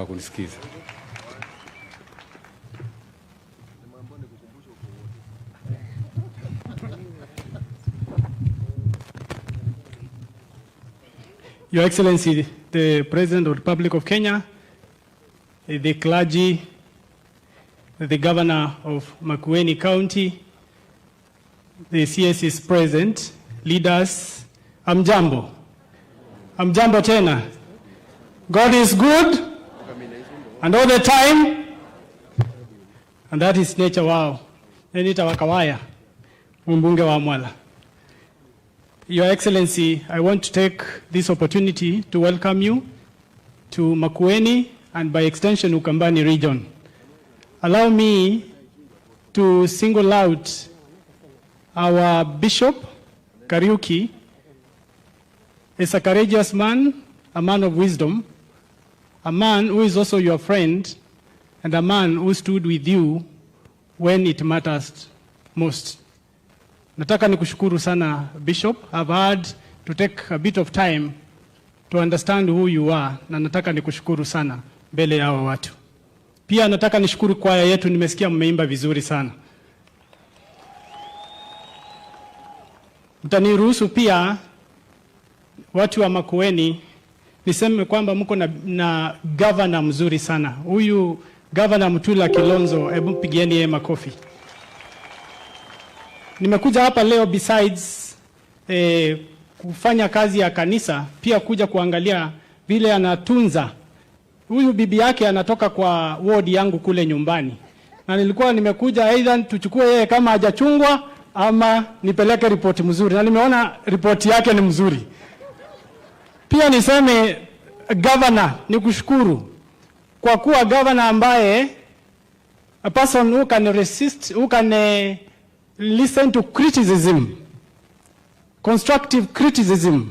Kunisikiza. Your Excellency, the President of the Republic of Kenya, the clergy, the Governor of Makueni County, the CS is present, leaders, hamjambo. Hamjambo tena. God is good and all the time, and that is nature. Wow. Nita Wakawaya, mbunge wa Mwala. Your Excellency, I want to take this opportunity to welcome you to Makueni and, by extension, Ukambani region. Allow me to single out our Bishop Kariuki is a courageous man, a man of wisdom, a man who is also your friend, and a man who stood with you when it matters most. Nataka nikushukuru sana, Bishop. I've had to take a bit of time to understand who you are, na nataka nikushukuru sana mbele ya hawa watu. Pia nataka nishukuru kwaya yetu, nimesikia mmeimba vizuri sana. Mtaniruhusu pia, watu wa Makueni, niseme kwamba mko na governor mzuri sana. Huyu Governor Mutula Kilonzo, hebu pigieni yeye makofi. Nimekuja hapa leo besides kufanya kazi ya kanisa, pia kuja kuangalia vile anatunza. Huyu bibi yake anatoka kwa ward yangu kule nyumbani, na nilikuwa nimekuja either tuchukue yeye kama hajachungwa ama nipeleke ripoti mzuri, na nimeona ripoti yake ni mzuri. Pia niseme, Governor, nikushukuru kwa kuwa governor ambaye, a person who can resist, who can listen to criticism, constructive criticism,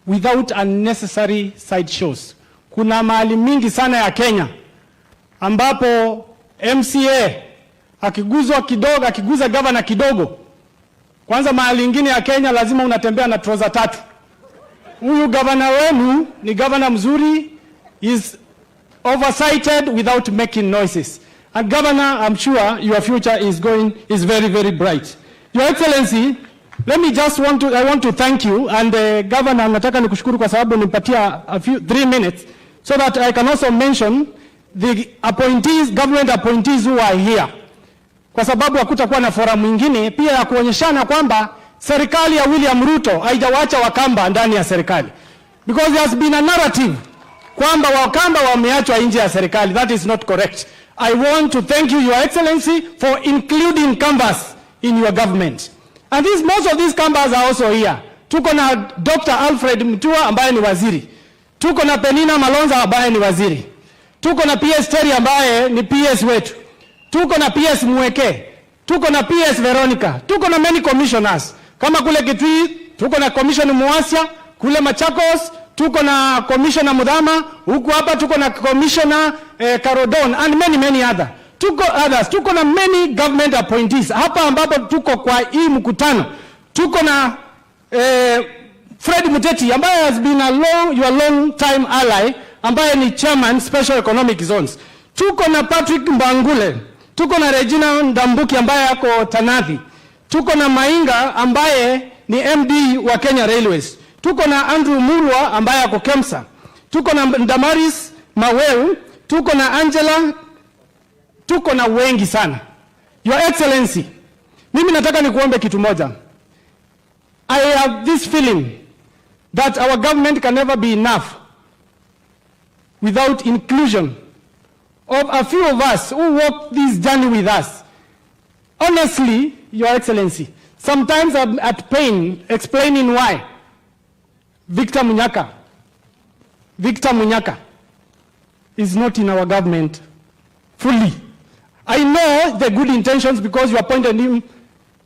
without unnecessary side shows. Kuna mahali mingi sana ya Kenya ambapo MCA akiguzwa kidogo, akiguza governor kidogo, kwanza mahali ingine ya Kenya lazima unatembea na trouser tatu. Huyu governor wenu ni governor mzuri, is oversighted without making noises. And Governor, I'm sure your future is very, very bright. Your Excellency, let me just want to, I want to thank you and Governor, nataka nikushukuru kwa sababu nipatia a few, 3 minutes so that I can also mention the appointees, government appointees who are here, kwa sababu hakutakuwa na forum mwingine pia ya kuonyeshana kwamba serikali ya William Ruto haijawacha Wakamba ndani ya serikali, because there has been a narrative kwamba Wakamba wameachwa nje ya serikali. That is not correct. I want to thank you, Your Excellency, for including Kambas in your government. And most of these Kambas are also here. Tuko na Dr. Alfred Mutua ambaye ni waziri. Tuko na Penina Malonza ambaye ni waziri. Tuko na PS Terry ambaye ni PS wetu. Tuko na PS Mweke. Tuko na PS Veronica. Tuko na many commissioners. Kama kule Kitui tuko na Commissioner Muasia, kule Machakos tuko na Commissioner Mudhama, huku hapa tuko na Commissioner Carodon and many, many other. Tuko others, tuko na many government appointees. Hapa ambapo tuko kwa hii mkutano, tuko na Fred Muteti ambaye has been your long time ally, ambaye ni chairman, Special Economic Zones. Tuko na Patrick Mbangule, tuko na Regina Ndambuki ambaye ako Tanathi. Tuko na Mainga ambaye ni MD wa Kenya Railways. Tuko na Andrew Mulwa ambaye ako KEMSA. Tuko na Damaris Maweu, tuko na Angela, tuko na wengi sana. Your Excellency, mimi nataka nikuombe kitu moja. I have this feeling that our government can never be enough without inclusion of a few of us who walk this journey with us. Honestly, Your Excellency, sometimes I'm at pain explaining why Victor Munyaka is not in our government fully. I know the good intentions because you appointed him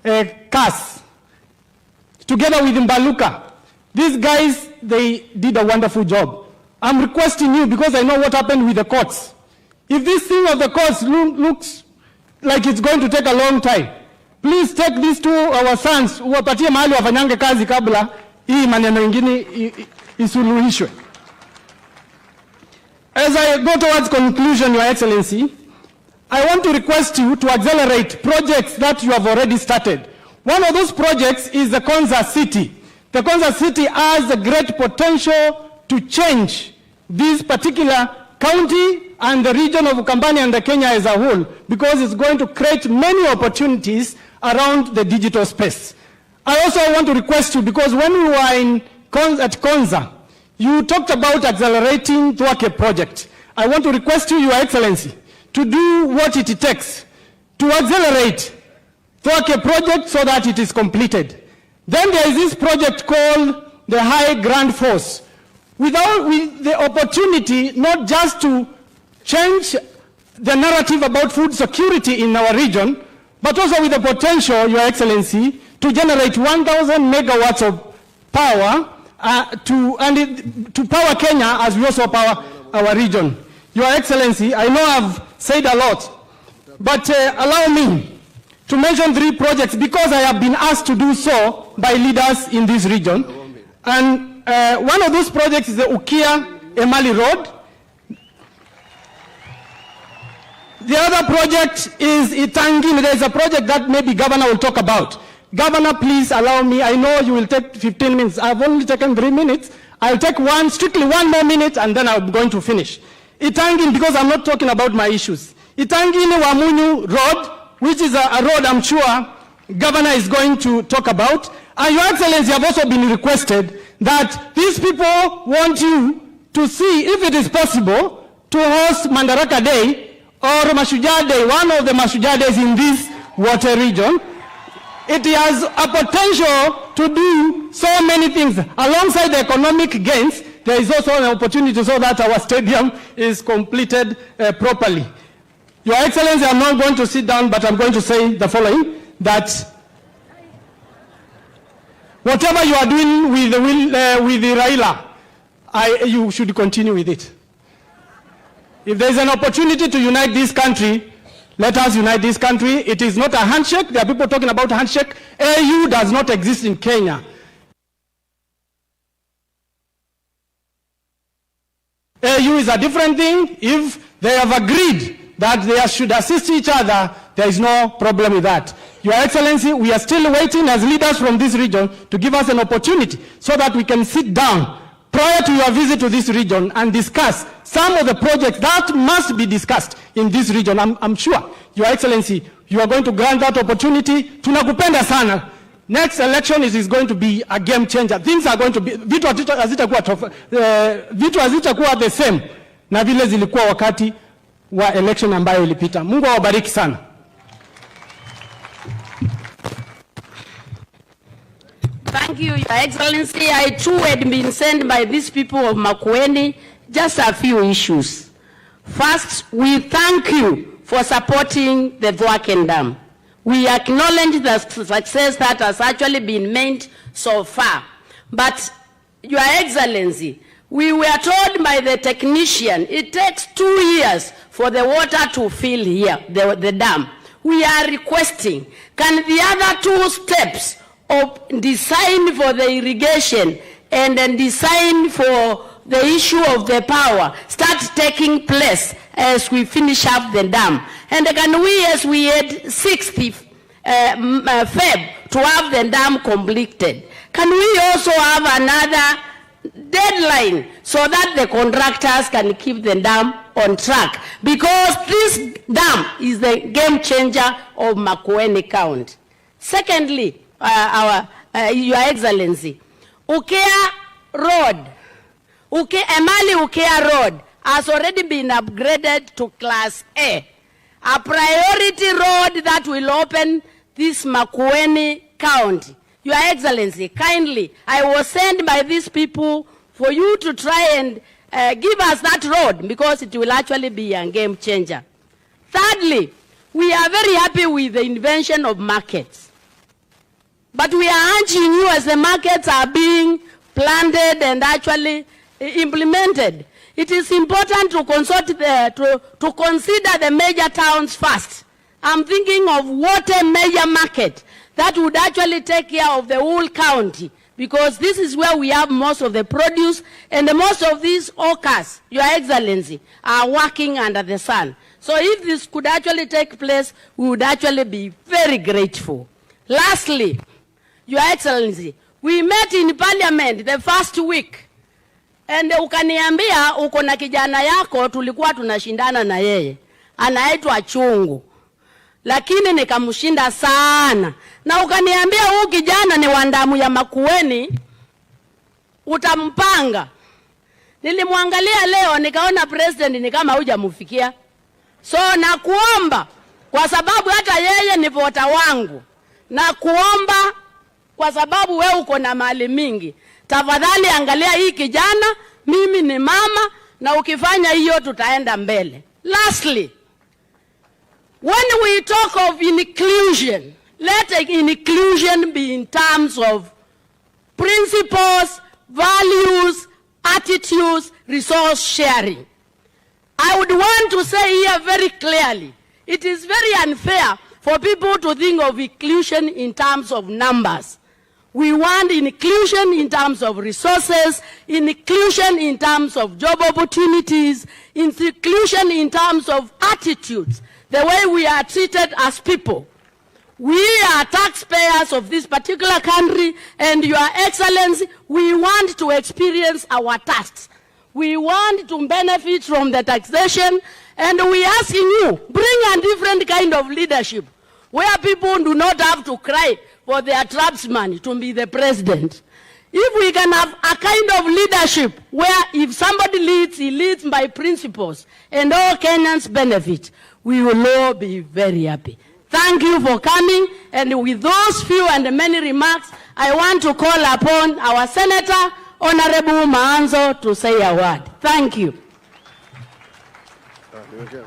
CAS together with Mbaluka. These guys, they did a wonderful job. I'm requesting you because I know what happened with the courts. If this thing of the courts looks like it's going to take a long time, please take these two, our sons, uwapatie mahali wafanyange kazi kabla hii maneno ingine isuluhishwe. As I go towards conclusion, Your Excellency, I want to request you to accelerate projects that you have already started. One of those projects is the Konza City. The Konza City has a great potential to change this particular county and the region of Ukambani and the Kenya as a whole, because it's going to create many opportunities around the digital space. I also want to request you, because when we were at Konza, you talked about accelerating Thwake project. I want to request you, Your Excellency, to do what it takes to accelerate Thwake project so that it is completed. Then there is this project called the High Grand Force. With the opportunity not just to change the narrative about food security in our region, but also with the potential, Your Excellency, to generate 1,000 megawatts of power to power Kenya as we also power our region. Your Excellency, I know I've said a lot, but allow me to mention three projects because I have been asked to do so by leaders in this region. And one of those projects is the Ukia Emali Road. The other project is Itangini. There is a project that maybe Governor will talk about. Governor, please allow me. I know you will take 15 minutes. I've only taken 3 minutes. I'll take strictly one more minute, and then I'm going to finish. Itangini, because I'm not talking about my issues. Itangini Wamunyu Road, which is a road I'm sure Governor is going to talk about. And Your Excellency, have also been requested that these people want you to see if it is possible to host Madaraka Day or Mashujaa Day, one of the Mashujaa Days in this water region. It has a potential to do so many things. Alongside the economic gains, there is also an opportunity so that our stadium is completed properly. Your Excellency, I'm not going to sit down, but I'm going to say the following, that whatever you are doing with the Raila, you should continue with it. If there is an opportunity to unite this country, let us unite this country. It is not a handshake. There are people talking about handshake. AU does not exist in Kenya. AU is a different thing. If they have agreed that they should assist each other, there is no problem with that. Your Excellency, we are still waiting as leaders from this region to give us an opportunity so that we can sit down prior to your visit to this region and discuss some of the projects that must be discussed in this region. I'm sure, Your Excellency, you are going to grant that opportunity. Tunakupenda sana. Next election is going to be a game changer. Things are going to be, vitu hazitakuwa the same na vile zilikuwa wakati wa election ambayo ilipita. Mungu awabariki sana. Thank you, Your Excellency. I too had been sent by these people of Makueni just a few issues. First, we thank you for supporting the Thwake Dam. We acknowledge the success that has actually been made so far. But, Your Excellency, we were told by the technician it takes 2 years for the water to fill here, the dam. We are requesting, can the other 2 steps of design for the irrigation and then design for the issue of the power start taking place as we finish up the dam? And can we, as we had 60 Feb to have the dam completed, can we also have another deadline so that the contractors can keep the dam on track? Because this dam is the game changer of Makueni County. Secondly, Your Excellency, Ukia Road, Emali Ukia Road has already been upgraded to Class A priority road that will open this Makueni County. Your Excellency, kindly, I was sent by these people for you to try and give us that road, because it will actually be a game changer. Thirdly, we are very happy with the invention of markets. But we are urging you, as the markets are being planted and actually implemented, it is important to consider the major towns first. I'm thinking of what a major market that would actually take care of the whole county Because this is where we have most of the produce, and the most of these hawkers, Your Excellency, are working under the sun. So if this could actually take place, we would actually be very grateful. Lastly, Your Excellency, we met in Parliament the first week and ukaniambia uko na kijana yako tulikuwa tunashindana na yeye anaitwa Chungu, lakini nikamshinda sana, na ukaniambia huu kijana ni wa damu ya Makueni, utampanga. Nilimwangalia leo nikaona president ni kama hujamfikia, so nakuomba kwa sababu hata yeye ni voter wangu, nakuomba kwa sababu we uko na mali mingi, tafadhali angalia hii kijana, mimi ni mama, na ukifanya hiyo tutaenda mbele. Lastly, when we talk of inclusion, let inclusion be in terms of principles, values, attitudes, resource sharing. I would want to say here very clearly, it is very unfair for people to think of inclusion in terms of numbers. We want inclusion in terms of resources, inclusion in terms of job opportunities, inclusion in terms of attitudes, the way we are treated as people. We are taxpayers of this particular country, and Your Excellency, we want to experience our tax. We want to benefit from the taxation, and we asking you, bring a different kind of leadership where people do not have to cry for their tribesman to be the president. If we can have a kind of leadership where if somebody leads, he leads by principles, and all Kenyans benefit, we will all be very happy. Thank you for coming, and with those few and many remarks, I want to call upon our Senator, Honorable Maanzo, to say a word. Thank you. Ah, niwekea.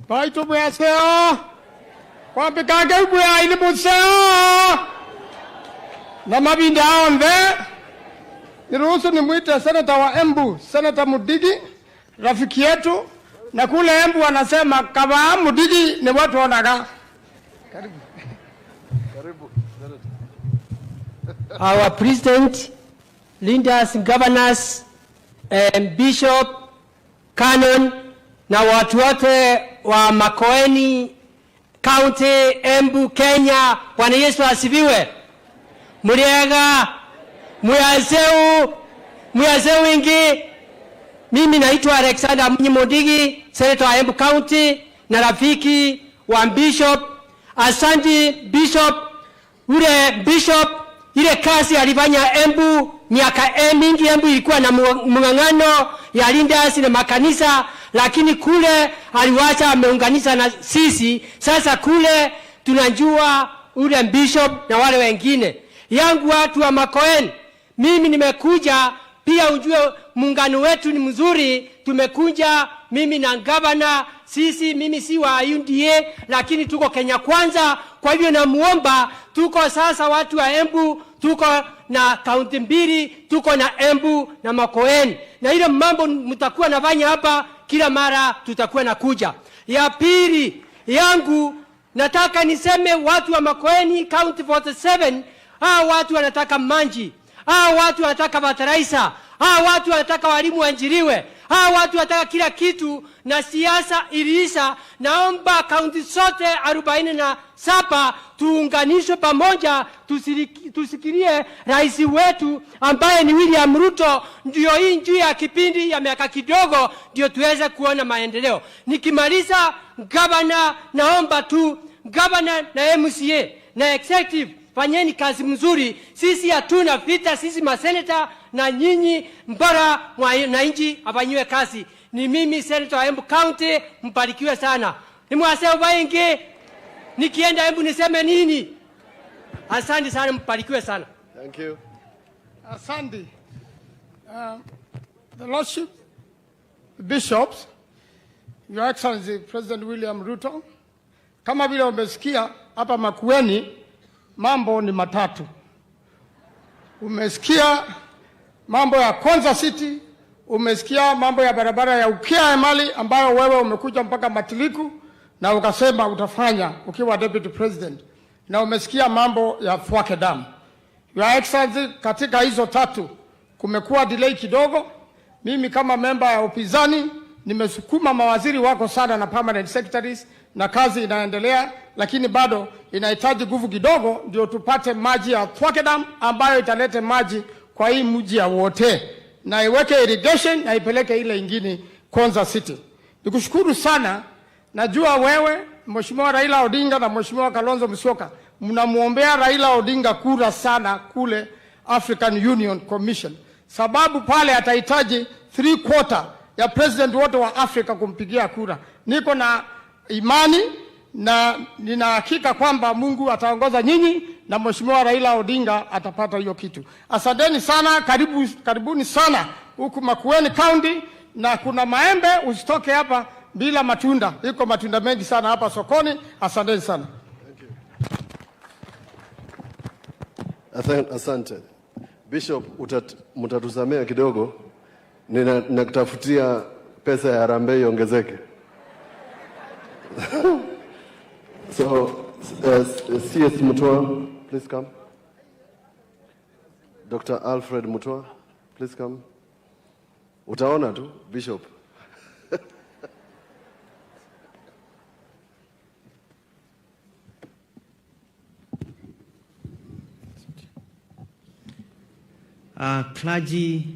Baitu bwaseo kwambikage bwa ili museo na mabinda onthe. Niruhusu nimwite seneta wa Embu, Seneta Mudigi, rafiki yetu, na kule Embu anasema kama Mudigi ni watu onaga. Karibu. Karibu, Senator. Our president, leaders, governors, and bishop, canon na watu wote wa Makueni County, Embu, Kenya. Bwana Yesu asifiwe. Muriega, muyaseu, muyaseu wingi. Mimi naitwa Alexander Munyi Mudigi, senator wa Embu County na rafiki wa bishop. Asante bishop, ule bishop ile kazi alifanya Embu miaka mingi. Embu ilikuwa na mng'ang'ano ya leaders na makanisa, lakini kule aliwacha ameunganisha na sisi. Sasa kule tunajua ule bishop na wale wengine. Yangu watu wa Makueni, mimi nimekuja pia ujue muungano wetu ni mzuri. Tumekuja mimi na gavana, sisi mimi si wa UDA, lakini tuko Kenya Kwanza. Kwa hivyo namuomba, tuko sasa watu wa Embu, tuko na kaunti mbili, tuko na Embu na Makueni, na ile mambo mtakuwa nafanya hapa kila mara tutakuwa nakuja. Ya pili yangu nataka niseme watu wa Makueni County 47, hawa watu wanataka maji, hawa watu wanataka fertilizer, hawa watu wanataka walimu waajiriwe, hawa watu wanataka kila kitu, na siasa iliisha. Naomba kaunti zote 47 tuunganishwe pamoja, tusikilie rais wetu ambaye ni William Ruto, ndio hii njia ya kipindi ya miaka kidogo ndio tuweze kuona maendeleo. Nikimaliza, gavana, naomba tu gavana na MCA na executive, fanyeni kazi mzuri. Sisi hatuna vita, sisi maseneta na nyinyi, mbora mwananchi afanyiwe kazi. Ni mimi senator wa Embu County, mbarikiwe sana. Ni mwaseo baingi, nikienda Embu niseme nini? Asante sana, mbarikiwe sana. Thank you. Asante. The Lordship, the Bishops, Your Excellency President William Ruto, kama vile umesikia hapa Makueni mambo ni matatu. Umesikia mambo ya Konza City, umesikia mambo ya barabara ya Ukia Emali ambayo wewe umekuja mpaka Matiliku, na ukasema utafanya ukiwa deputy president, na umesikia mambo ya Thwake Dam. Your Excellency, katika hizo tatu kumekuwa delay kidogo. Mimi kama memba ya upinzani nimesukuma mawaziri wako sana na permanent secretaries, na kazi inaendelea, lakini bado inahitaji nguvu kidogo ndio tupate maji ya Thwake Dam ambayo italete maji kwa hii mji ya wote na iweke irrigation na ipeleke ile ingine Konza City. Nikushukuru sana. Najua wewe Mheshimiwa Raila Odinga na Mheshimiwa Kalonzo Musyoka mnamwombea Raila Odinga kura sana kule African Union Commission, sababu pale atahitaji 3/4 ya president wote wa Afrika kumpigia kura. Niko na imani na nina hakika kwamba Mungu ataongoza nyinyi na Mheshimiwa Raila Odinga atapata hiyo kitu. Asanteni sana, karibu, karibuni sana huku Makueni County, na kuna maembe, usitoke hapa bila matunda. Iko matunda mengi sana hapa sokoni. Asanteni sana. Asante. Bishop, mtatusamea kidogo, ninakutafutia pesa ya harambee iongezeke. So, CS Mutua, please come. Dr. Alfred Mutua, please come. Utaona tu, Bishop. Clergy,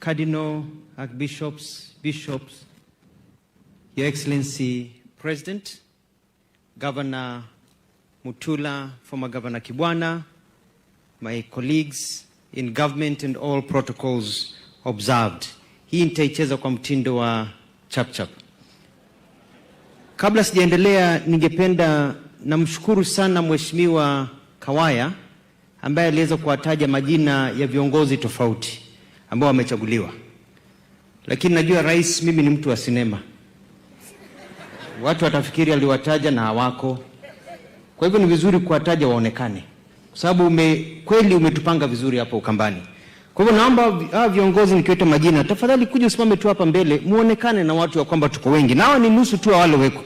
cardinal, archbishops, bishops, Your Excellency President, Governor Mutula, former Governor Kibwana, my colleagues in government and all protocols observed. Hii nitaicheza kwa mtindo wa chap chap. Kabla sijaendelea, ningependa namshukuru sana Mheshimiwa Kawaya ambaye aliweza kuwataja majina ya viongozi tofauti ambao wamechaguliwa. Lakini najua rais, mimi ni mtu wa sinema. Watu watafikiri aliwataja na hawako. Kwa hivyo ni vizuri kuwataja waonekane, kwa sababu kweli umetupanga vizuri hapo Ukambani. Kwa hivyo naomba hawa viongozi nikiweta majina, tafadhali kuja usimame tu hapa mbele, muonekane na watu wa kwamba tuko wengi. Na hawa ni nusu tu wale weko.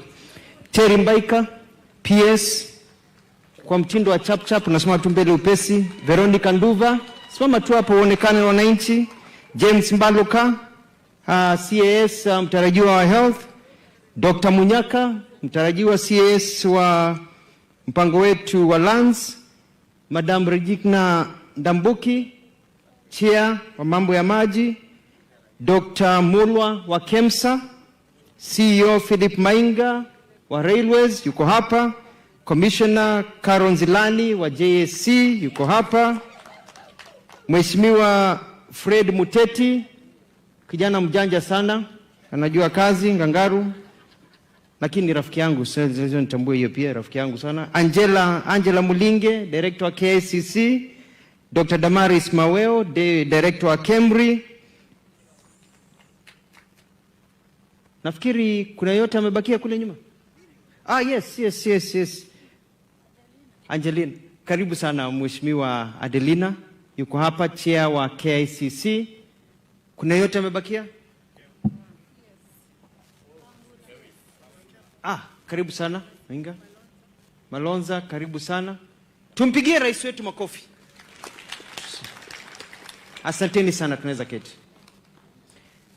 Terry Mbaika, PS, kwa mtindo wa chap chap, unasimama tu mbele upesi. Veronica Nduva, simama tu hapo uonekane na wananchi. James Mbaluka, CAS, mtarajiwa wa health. Dr. Munyaka, mtarajiwa CAS wa mpango wetu wa lands. Madam Regina Ndambuki, chair wa mambo ya maji. Dr. Mulwa wa KEMSA, CEO Philip Mainga wa Railways yuko hapa. Commissioner Karo Nzilani wa JSC yuko hapa. Mheshimiwa Fred Muteti, kijana mjanja sana, anajua kazi ngangaru, lakini ni rafiki yangu, sasa nitambue hiyo pia, rafiki yangu sana. Angela Mulinge, director wa KICC. Dr. Damaris Maweo, director wa KEMRI. Nafikiri kuna yote amebakia kule nyuma. Yes, yes, yes, yes. Angelina, karibu sana Mheshimiwa Adelina, yuko hapa, chair wa KICC. Kuna yote amebakia? Karibu sana Winga. Malonza, karibu sana. Tumpigie rais wetu makofi. Asanteni sana, tunaweza keti.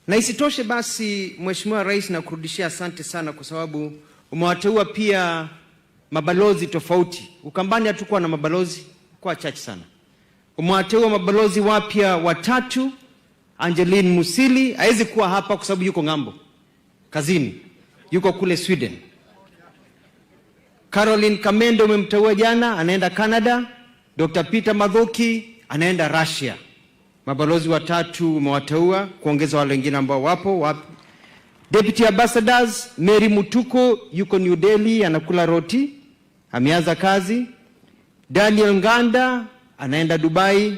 Na isitoshe basi, Mheshimiwa Rais, nakurudishia asante sana kwa sababu umewateua pia mabalozi tofauti. Ukambani hatukuwa na mabalozi, kwa chache sana. Umewateua mabalozi wapya watatu. Angeline Musili hawezi kuwa hapa kwa sababu yuko ng'ambo kazini, yuko kule Sweden. Caroline Kamendo umemteua jana, anaenda Canada. Dr. Peter Mathuki anaenda Russia. Mabalozi watatu umewateua kuongeza wale wengine ambao wapo wapi. Deputy Ambassadors Mary Mutuko yuko New Delhi anakula roti, ameanza kazi. Daniel Nganda anaenda Dubai.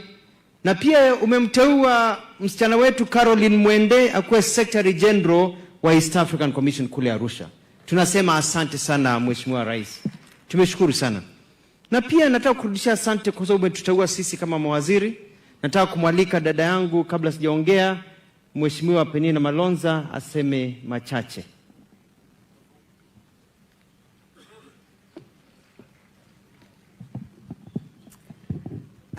Na pia umemteua msichana wetu Caroline Mwende akuwe Secretary General wa East African Commission kule Arusha. Tunasema asante sana Mheshimiwa Rais. Tumeshukuru sana. Na pia nataka kurudisha asante kwa sababu umetuteua sisi kama mawaziri. Nataka kumwalika dada yangu kabla sijaongea, Mheshimiwa Penina Malonza aseme machache.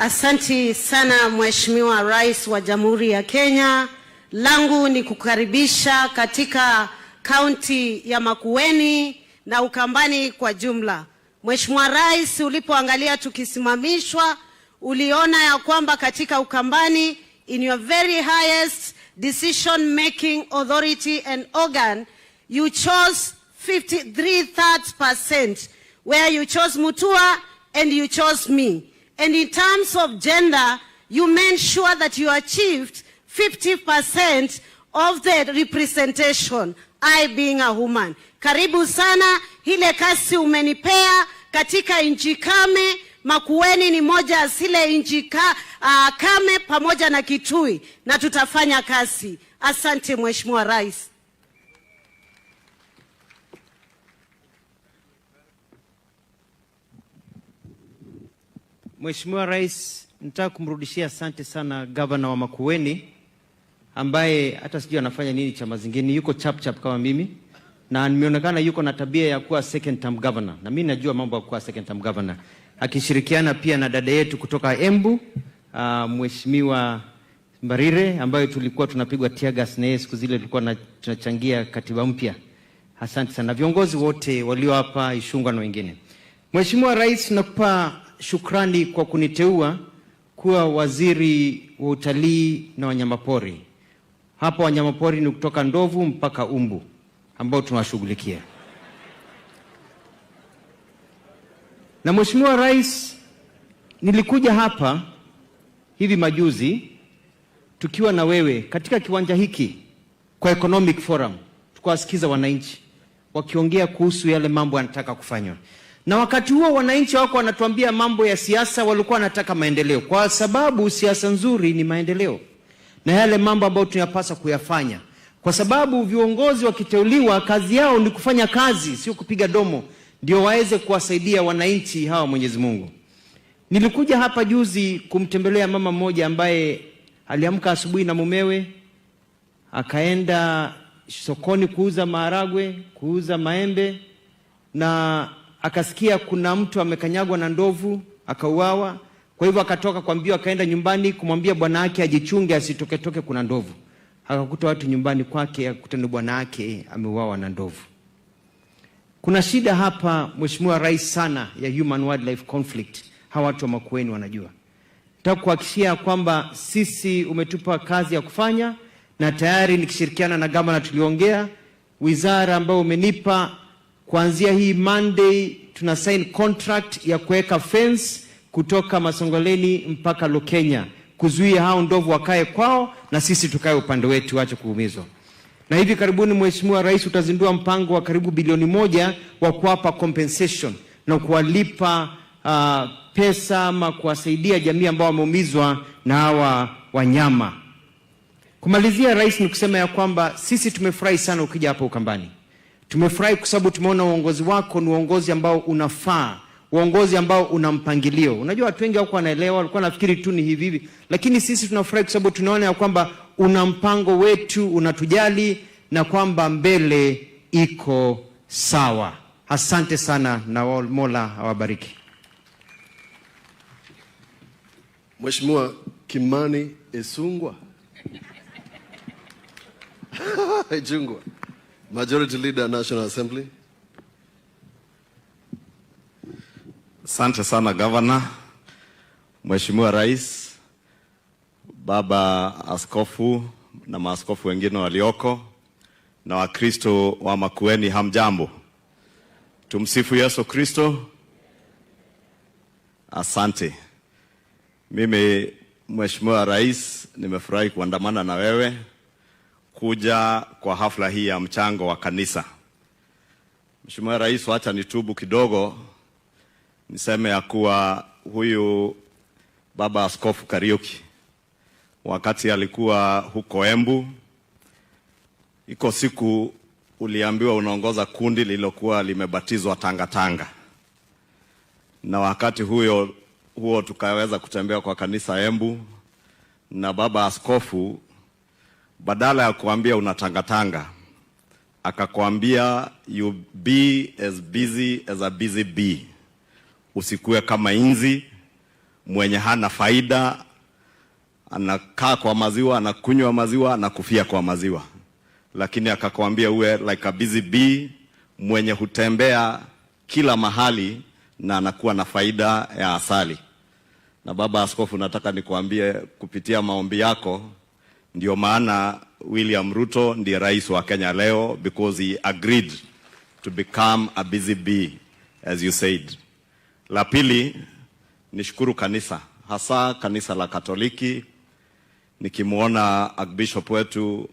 Asanti sana Mheshimiwa Rais wa Jamhuri ya Kenya. Langu ni kukaribisha katika kaunti ya Makueni na Ukambani kwa jumla. Mheshimiwa Rais, ulipoangalia tukisimamishwa, uliona ya kwamba katika Ukambani, in your very highest decision making authority and organ, you chose 53/3%, where you chose Mutua and you chose me. And in terms of gender, you made sure that you achieved 50% of the representation, I being a woman. Karibu sana, ile kazi umenipea katika nchi kame. Makueni ni moja ya zile nchi kame pamoja na Kitui, na tutafanya kazi. Asante, Mheshimiwa Rais. Mheshimiwa Rais, nataka kumrudishia asante sana gavana wa Makueni ambaye hata sijui anafanya nini chama zingine, yuko chap chap kama mimi na nimeonekana yuko na tabia ya kuwa second term governor, na mimi najua mambo ya kuwa second term governor, akishirikiana pia na dada yetu kutoka Embu, Mheshimiwa Mbarire ambayo tulikuwa tunapigwa tear gas na yeye siku zile tulikuwa tunachangia katiba mpya. Asante sana viongozi wote walio hapa, Ishungwa na wengine. Mheshimiwa Rais, nakupa shukrani kwa kuniteua kuwa waziri wa utalii na wanyamapori. Hapa wanyamapori ni kutoka ndovu mpaka umbu ambao tunawashughulikia. Na Mheshimiwa Rais, nilikuja hapa hivi majuzi tukiwa na wewe katika kiwanja hiki kwa Economic Forum, tukawasikiza wananchi wakiongea kuhusu yale mambo yanataka kufanywa. Na wakati huo wananchi wako wanatuambia mambo ya siasa, walikuwa wanataka maendeleo, kwa sababu siasa nzuri ni maendeleo na yale mambo ambayo tunapaswa kuyafanya, kwa sababu viongozi wakiteuliwa kazi yao ni kufanya kazi, sio kupiga domo, ndio waweze kuwasaidia wananchi hawa Mwenyezi Mungu. Nilikuja hapa juzi kumtembelea mama mmoja ambaye aliamka asubuhi na mumewe akaenda sokoni kuuza maharagwe, kuuza maembe, na akasikia kuna mtu amekanyagwa na ndovu akauawa. Kwa hivyo akatoka kwa mbio akaenda nyumbani kumwambia bwana yake ajichunge asitoketoke, kuna ndovu. Akakuta watu nyumbani kwake, akakuta ni bwana yake ameuawa na ndovu. Kuna shida hapa Mheshimiwa Rais sana ya human wildlife conflict. Hawa watu wa Makueni wanajua. Nataka kuhakikishia kwamba sisi umetupa kazi ya kufanya, na tayari nikishirikiana na gavana tuliongea, wizara ambayo umenipa kuanzia hii Monday tuna sign contract ya kuweka fence kutoka Masongoleni mpaka Lukenya, kuzuia hao ndovu wakae kwao na sisi tukae upande wetu, wache kuumizwa. Na hivi karibuni Mheshimiwa Rais utazindua mpango wa karibu bilioni 1 wa kuwapa compensation na kuwalipa pesa ama kuwasaidia jamii ambao wameumizwa na hawa wanyama. Kumalizia Rais, ni kusema ya kwamba sisi tumefurahi sana ukija hapa Ukambani. Tumefurahi kwa sababu tumeona uongozi wako ni uongozi ambao unafaa, uongozi ambao una mpangilio. Unajua watu wengi hawakuwa wanaelewa, walikuwa wanafikiri tu ni hivi hivi, lakini sisi tunafurahi kwa sababu tunaona ya kwamba una mpango wetu, unatujali na kwamba mbele iko sawa. Asante sana na Mola awabariki. Mheshimiwa Kimani Ichung'wah. Ichung'wah, Majority Leader, National Assembly. Asante sana Governor, Mheshimiwa Rais, Baba Askofu na maaskofu wengine walioko na Wakristo wa Makueni, hamjambo. Tumsifu Yesu Kristo. Asante. Mimi Mheshimiwa Rais, nimefurahi kuandamana na wewe kuja kwa hafla hii ya mchango wa kanisa. Mheshimiwa Rais, wacha nitubu kidogo niseme ya kuwa huyu Baba Askofu Kariuki wakati alikuwa huko Embu, iko siku uliambiwa unaongoza kundi lililokuwa limebatizwa Tanga Tanga, na wakati huo tukaweza kutembea kwa kanisa Embu, na Baba Askofu badala ya kuambia una Tanga Tanga akakwambia you be as busy as a busy bee, usikue kama inzi. mwenye hana faida, anakaa kwa maziwa, anakunywa maziwa, anakufia kwa maziwa, lakini akakwambia uwe like a busy bee, mwenye hutembea kila mahali na anakuwa na faida ya asali. Na Baba Askofu, nataka nikuambie kupitia maombi yako, ndio maana William Ruto ndiye rais wa Kenya leo, because he agreed to become a busy bee, as you said. La pili, nishukuru kanisa, hasa kanisa la Katoliki, nikimwona Archbishop wetu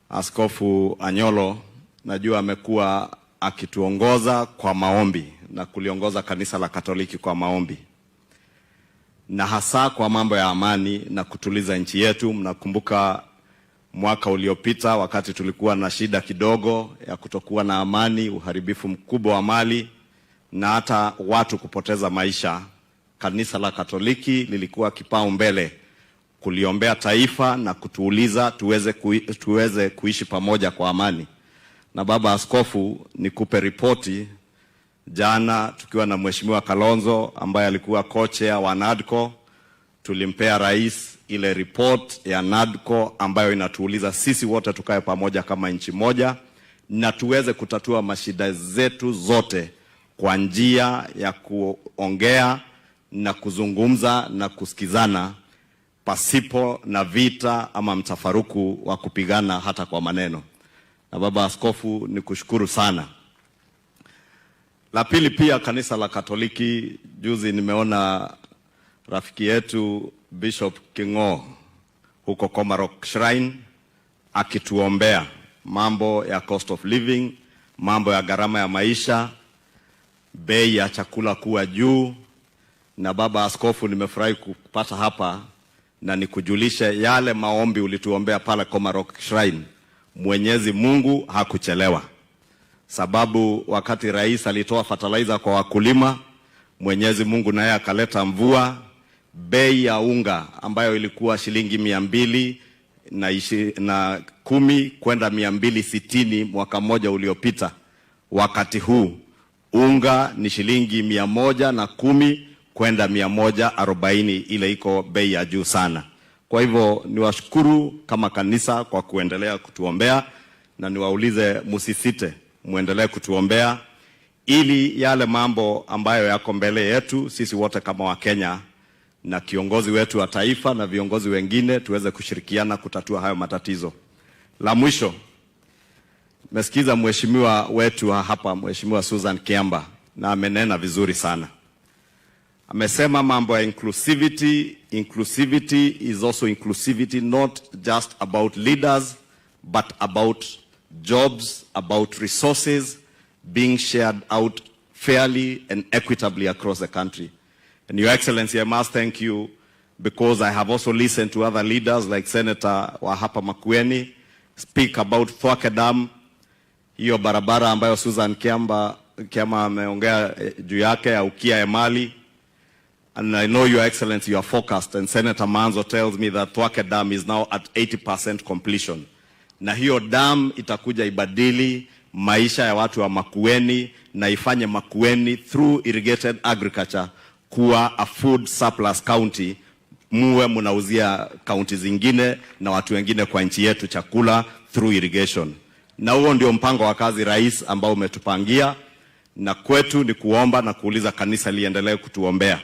Askofu Anyolo, najua amekuwa akituongoza kwa maombi na kuliongoza kanisa la Katoliki kwa maombi na hasa kwa mambo ya amani na kutuliza nchi yetu. Mnakumbuka mwaka uliopita wakati tulikuwa na shida kidogo ya kutokuwa na amani, uharibifu mkubwa wa mali na hata watu kupoteza maisha. Kanisa la Katoliki lilikuwa kipaumbele kuliombea taifa na kutuuliza tuweze kuishi pamoja kwa amani. Na Baba Askofu, nikupe ripoti jana tukiwa na Mheshimiwa Kalonzo ambaye alikuwa co-chair wa NADCO, tulimpea rais ile report ya NADCO ambayo inatuuliza sisi wote tukae pamoja kama nchi moja na tuweze kutatua mashida zetu zote kwa njia ya kuongea na kuzungumza na kusikizana pasipo na vita ama mtafaruku wa kupigana hata kwa maneno. Na Baba Askofu, nikushukuru sana. La pili pia, kanisa la Katoliki, juzi nimeona rafiki yetu Bishop Kingo huko Komarok Shrine akituombea mambo ya cost of living, mambo ya gharama ya maisha, bei ya chakula kuwa juu. Na Baba Askofu, nimefurahi kupata hapa na nikujulishe yale maombi ulituombea pale Komarok Shrine. Mwenyezi Mungu hakuchelewa, sababu wakati rais alitoa fertilizer kwa wakulima, Mwenyezi Mungu naye akaleta mvua. Bei ya unga ambayo ilikuwa shilingi 210 kwenda 260 mwaka mmoja uliopita, wakati huu unga ni shilingi 110 kwenda 140, ile iko bei ya juu sana. Kwa hivyo niwashukuru kama kanisa kwa kuendelea kutuombea na niwaulize musisite, muendelee kutuombea ili yale mambo ambayo yako mbele yetu sisi wote kama Wakenya na kiongozi wetu wa taifa na viongozi wengine tuweze kushirikiana kutatua hayo matatizo. La mwisho, mesikiza mheshimiwa wetu wa hapa, Mheshimiwa Susan Kiamba, na amenena vizuri sana. Amesema mambo ya inclusivity. Inclusivity is also inclusivity not just about leaders but about jobs, about resources being shared out fairly and equitably across the country. And Your Excellency, I must thank you because I have also listened to other leaders like Senator wa hapa Makueni speak about Thwake Dam, hiyo barabara ambayo Susan Kiama ameongea juu yake ya Ukia Emali. And I know, Your Excellency, you are focused, and Senator Manzo tells me that Thwake Dam is now at 80% completion. Na hiyo dam itakuja ibadili maisha ya watu wa Makueni na ifanye Makueni through irrigated agriculture kuwa a food surplus county, muwe munauzia kaunti zingine na watu wengine kwa nchi yetu chakula through irrigation. Na huo ndio mpango wa kazi, Rais, ambao umetupangia, na kwetu ni kuomba na kuuliza kanisa liendelee kutuombea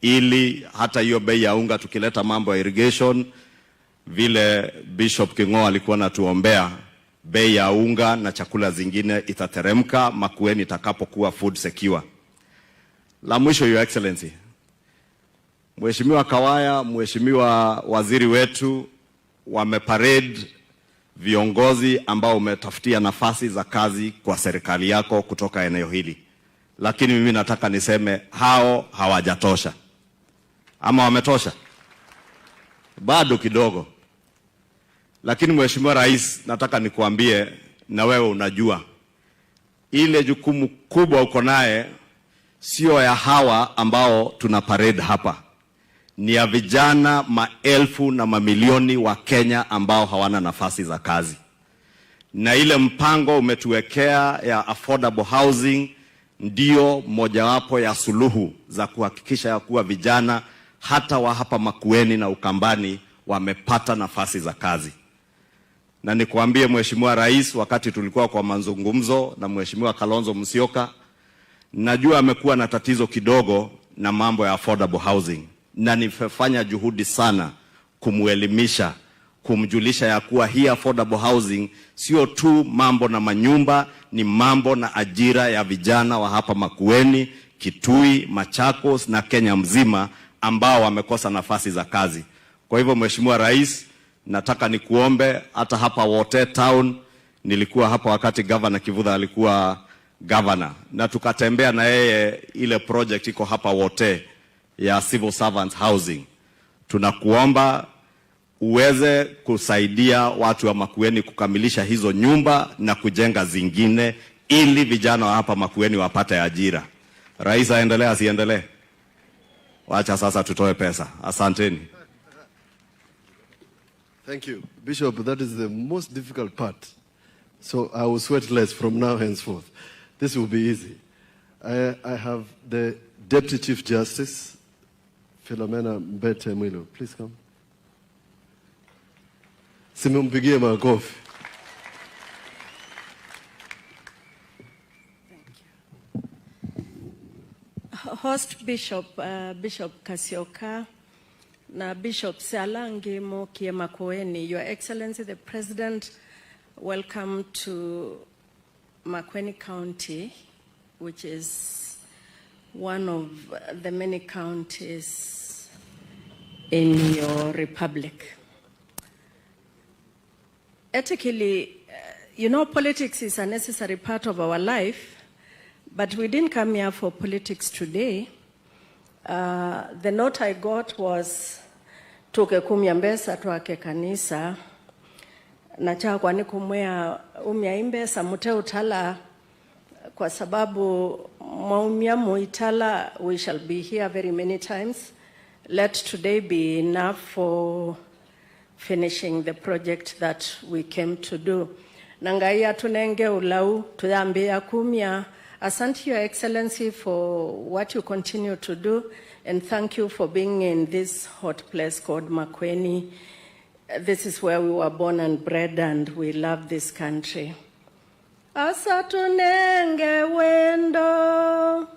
ili hata hiyo bei ya unga tukileta mambo ya irrigation vile Bishop Kingo alikuwa anatuombea, bei ya unga na chakula zingine itateremka Makueni itakapokuwa food secure. La mwisho, Your Excellency, Mheshimiwa Kawaya, Mheshimiwa waziri wetu wameparade viongozi ambao umetafutia nafasi za kazi kwa serikali yako kutoka eneo hili, lakini mimi nataka niseme hao hawajatosha, ama wametosha? Bado kidogo. Lakini Mheshimiwa Rais, nataka nikuambie, na wewe unajua ile jukumu kubwa uko naye sio ya hawa ambao tuna parade hapa, ni ya vijana maelfu na mamilioni wa Kenya ambao hawana nafasi za kazi, na ile mpango umetuwekea ya affordable housing ndio mojawapo ya suluhu za kuhakikisha ya kuwa vijana hata wa hapa Makueni na Ukambani wamepata nafasi za kazi. Na nikuambie Mheshimiwa Rais, wakati tulikuwa kwa mazungumzo na Mheshimiwa Kalonzo Musyoka, najua amekuwa na tatizo kidogo na mambo ya affordable housing, na nimefanya juhudi sana kumuelimisha, kumjulisha ya kuwa hii affordable housing sio tu mambo na manyumba, ni mambo na ajira ya vijana wa hapa Makueni, Kitui, Machakos na Kenya mzima ambao wamekosa nafasi za kazi. Kwa hivyo Mheshimiwa Rais, nataka nikuombe hata hapa Wote Town, nilikuwa hapa wakati Governor Kivutha alikuwa governor na tukatembea na yeye ile project iko hapa Wote ya civil servants housing. Tunakuomba uweze kusaidia watu wa Makueni kukamilisha hizo nyumba na kujenga zingine ili vijana wa hapa Makueni wapate ajira. Rais aendelee asiendelee? Wacha sasa tutoe pesa. Asanteni. Thank you. Bishop, that is the most difficult part. So I will sweat less from now henceforth. This will be easy. I have the Deputy Chief Justice, Philomena Mbete Mwilu. Please come. Simumpigie makofi. Host Bishop, Bishop Kasioka na Bishop Salangi Mokie Makueni, Your Excellency the President, welcome to Makueni County, which is one of the many counties in your republic. Ethically, politics is a necessary part of our life, but we didn't come here for politics today. The note I got was tuke kumya mbesa twake kanisa na chakwa ni kumwea umya imbesa mute utala kwa sababu mwaumia muitala, we shall be here very many times. Let today be enough for finishing the project that we came to do. Nangai atunenge ulau tuyambia kumya. Asante, Your Excellency, for what you continue to do, and thank you for being in this hot place called Makueni. This is where we were born and bred, and we love this country. Asatunenge wendo.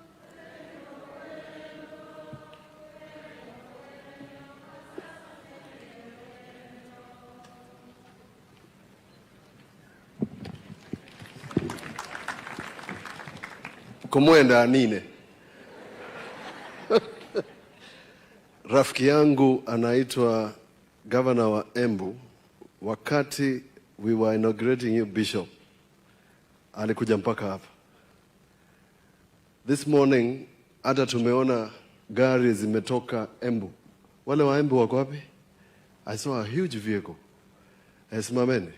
Kumwenda nine. Rafiki yangu anaitwa governor wa Embu. Wakati we were inaugurating you bishop, alikuja mpaka hapa. This morning hata tumeona gari zimetoka Embu. Wale wa Embu wako wapi? I saw a huge vehicle. Simameni.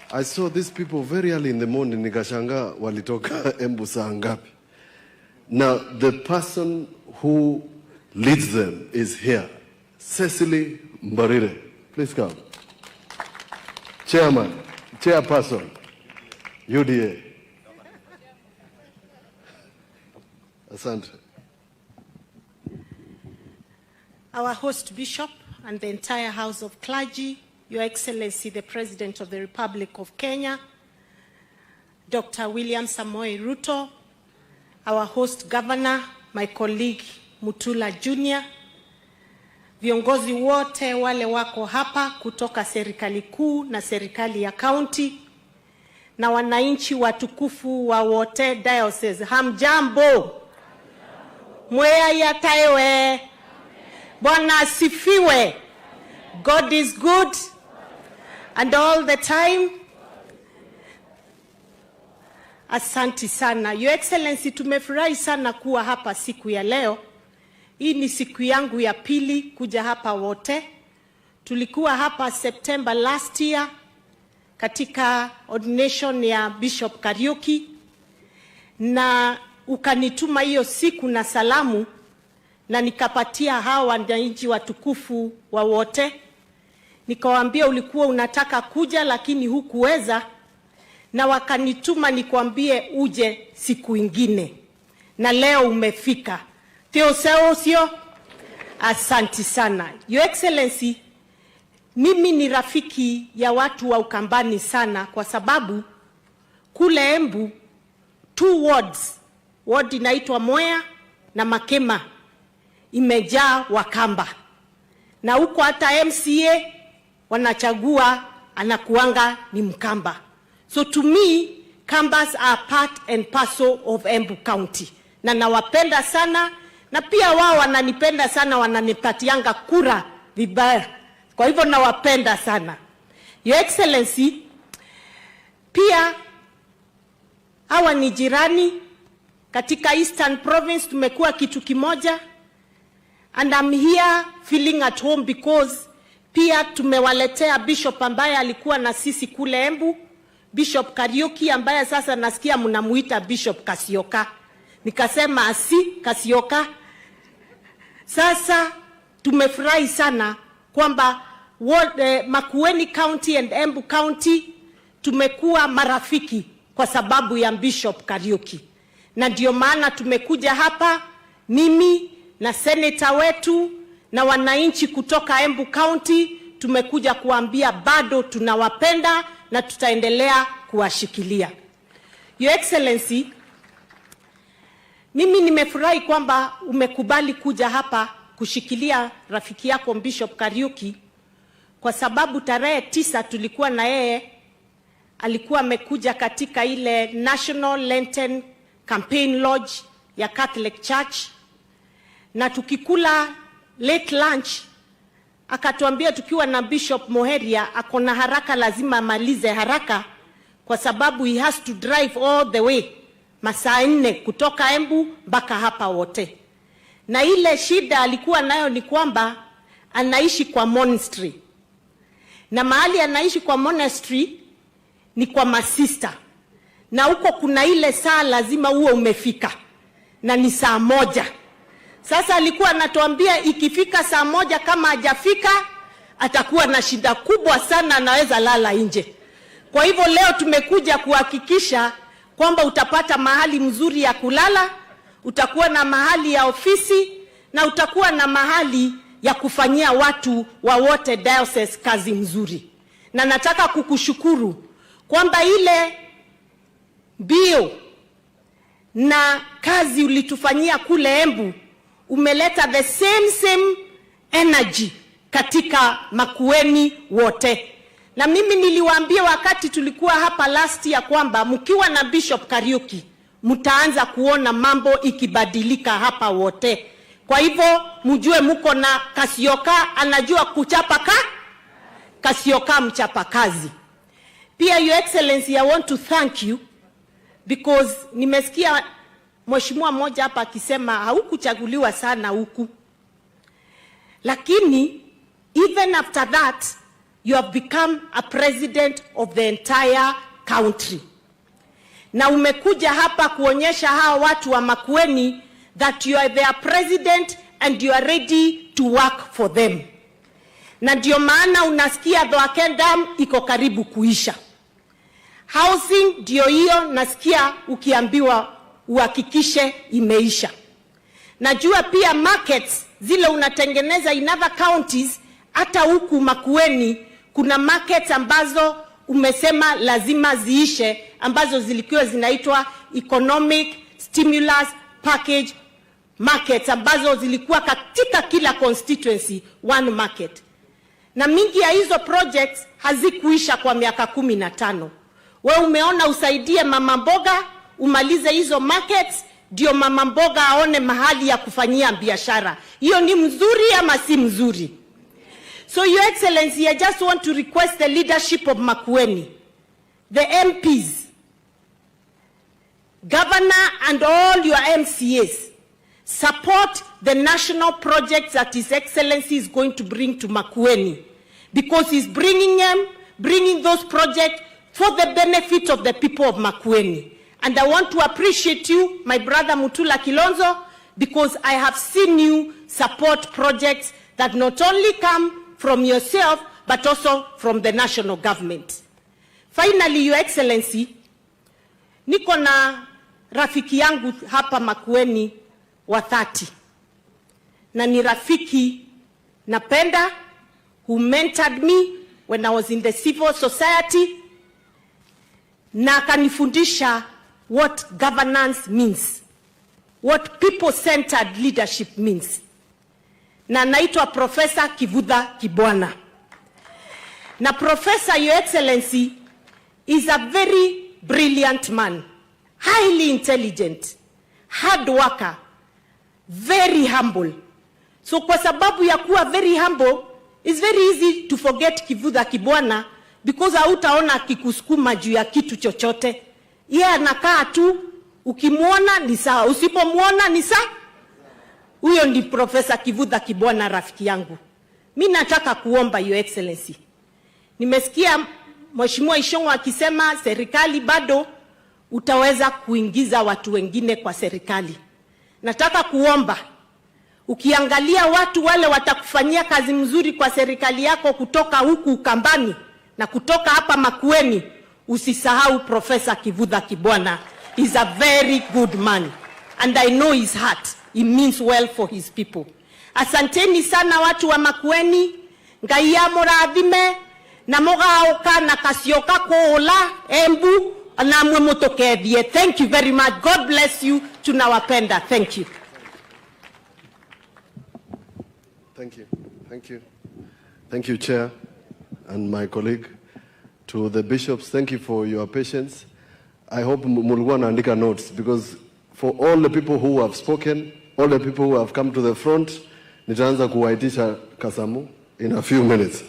I saw these people very early in the morning, nikashangaa walitoka Embu saa ngapi. Now, the person who leads them is here. Cecily Mbarire. Please come. Chairman, chairperson, UDA. Asante. Our host bishop and the entire house of clergy, Your Excellency, the President of the Republic of Kenya, Dr. William Samoei Ruto, our host governor, my colleague Mutula Jr., viongozi wote wale wako hapa kutoka serikali kuu na serikali ya kaunti na wananchi watukufu wa Wote Diocese, hamjambo? Mwea yataewe. Bwana asifiwe. God is good and all the time. Asanti sana. Your Excellency, tumefurahi sana kuwa hapa siku ya leo. Hii ni siku yangu ya pili kuja hapa Wote. Tulikuwa hapa September last year katika ordination ya Bishop Kariuki, na ukanituma hiyo siku na salamu, na nikapatia hawa wananchi watukufu wa Wote. Nikawaambia ulikuwa unataka kuja lakini hukuweza, na wakanituma nikwambie uje siku ingine, na leo umefika. Teoseosio, asanti sana. Your Excellency, mimi ni rafiki ya watu wa Ukambani sana kwa sababu kule Embu two wards, ward inaitwa Mwea na Makema imejaa Wakamba, na huko hata MCA wanachagua anakuanga ni Mkamba. So to me, Kambas are part and parcel of Embu County, na nawapenda sana, na pia wao wananipenda sana, wananipatianga kura vibaya, kwa hivyo nawapenda sana. Your Excellency, pia hawa ni jirani katika Eastern Province, tumekuwa kitu kimoja and I'm here feeling at home because pia tumewaletea bishop ambaye alikuwa na sisi kule Embu, Bishop Kariuki ambaye sasa nasikia mnamuita Bishop Kasioka. Nikasema asi Kasioka. Sasa tumefurahi sana kwamba Makueni County and Embu County tumekuwa marafiki kwa sababu ya Bishop Kariuki, na ndio maana tumekuja hapa, mimi na seneta wetu na wananchi kutoka Embu County, tumekuja kuambia bado tunawapenda na tutaendelea kuwashikilia. Your Excellency, mimi nimefurahi kwamba umekubali kuja hapa kushikilia rafiki yako Bishop Kariuki kwa sababu tarehe 9 tulikuwa na yeye, alikuwa amekuja katika ile National Lenten Campaign Lodge ya Catholic Church, na tukikula late lunch akatuambia tukiwa na Bishop Moheria ako na haraka, lazima amalize haraka kwa sababu he has to drive all the way masaa 4 kutoka Embu mpaka hapa wote. Na ile shida alikuwa nayo ni kwamba anaishi kwa monastery, na mahali anaishi kwa monastery ni kwa masista, na huko kuna ile saa lazima uwe umefika na ni saa 1. Sasa alikuwa anatuambia ikifika saa 1 kama hajafika atakuwa na shida kubwa sana, anaweza lala nje. Kwa hivyo leo tumekuja kuhakikisha kwamba utapata mahali mzuri ya kulala, utakuwa na mahali ya ofisi na utakuwa na mahali ya kufanyia watu wa wote diocese kazi mzuri. Na nataka kukushukuru kwamba ile mbio na kazi ulitufanyia kule Embu umeleta the same same energy katika Makueni wote. Na mimi niliwaambia wakati tulikuwa hapa last year kwamba mkiwa na Bishop Kariuki mtaanza kuona mambo ikibadilika hapa wote. Kwa hivyo mjue muko na Kasioka, anajua kuchapa ka Kasioka mchapa kazi. Pia, Your Excellency, I want to thank you because nimesikia mheshimiwa mmoja hapa akisema haukuchaguliwa sana huku, lakini even after that you have become a president of the entire country, na umekuja hapa kuonyesha hawa watu wa Makueni that you are their president and you are ready to work for them, na ndio maana unasikia Thwake Dam iko karibu kuisha. Housing ndio hiyo, nasikia ukiambiwa uhakikishe imeisha. Najua pia markets zile unatengeneza in other counties, hata huku Makueni kuna markets ambazo umesema lazima ziishe, ambazo zilikuwa zinaitwa economic stimulus package markets, ambazo zilikuwa katika kila constituency one market, na mingi ya hizo projects hazikuisha kwa miaka 15. We umeona usaidie mama mboga umalize hizo markets, ndio mama mboga aone mahali ya kufanyia biashara. Hiyo ni mzuri ama si mzuri? So, Your Excellency, I just want to request the leadership of Makueni, the MPs, governor and all your MCAs, support the national projects that His Excellency is going to bring to Makueni because he's bringing those projects for the benefit of the people of Makueni. And I want to appreciate you, my brother Mutula Kilonzo, because I have seen you support projects that not only come from yourself, but also from the national government. Finally, Your Excellency, Niko na rafiki yangu hapa Makueni wa 30 na ni rafiki napenda, who mentored me when I was in the civil society, na akanifundisha what governance means, what people-centered leadership means, na naitwa Professor Kivutha Kibwana. Na Professor, Your Excellency, is a very brilliant man, highly intelligent, hard worker, very humble. So kwa sababu ya kuwa very humble, it's very easy to forget Kivutha Kibwana because hautaona akikusukuma juu ya kitu chochote. Yeye anakaa tu, ukimwona ni sawa, usipomwona ni sawa. Huyo ndi Profesa Kivutha Kibwana, rafiki yangu. Mi nataka kuomba, Your Excellency, nimesikia Mheshimiwa Ichung'wah akisema serikali bado utaweza kuingiza watu wengine kwa serikali. Nataka kuomba, ukiangalia watu wale watakufanyia kazi mzuri kwa serikali yako kutoka huku Ukambani na kutoka hapa Makueni, usisahau Profesa Kivutha Kibwana. Is a very good man and I know his heart. He means well for his people. Asanteni sana watu wa Makueni, Ngai amũrathime na mũgaũka na kacioka kũũla Embu namwe mũtũkethie. Thank you very much. God bless you. Tunawapenda. Thank you. Thank you. Thank you. Thank you, Chair, and my colleague. To the bishops, thank you for your patience. I hope mulikuwa naandika notes, because for all the people who have spoken, all the people who have come to the front, nitaanza kuwaitisha Kasamu in a few minutes.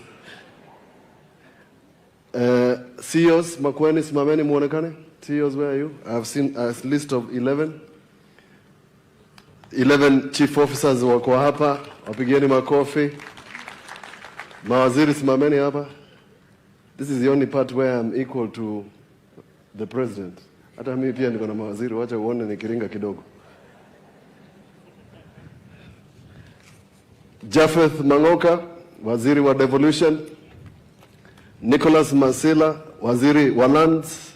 CEOs, Makueni, simameni muonekane. CEOs, where are you? I've seen a list of 11. 11 chief officers wako hapa, wapigieni makofi. Mawaziri simameni hapa. This is the only part where I'm equal to the president. Hata mimi pia niko na mawaziri, wacha uone nikiringa kidogo. Japheth Mangoka, waziri wa devolution. Nicholas Masila, waziri wa lands.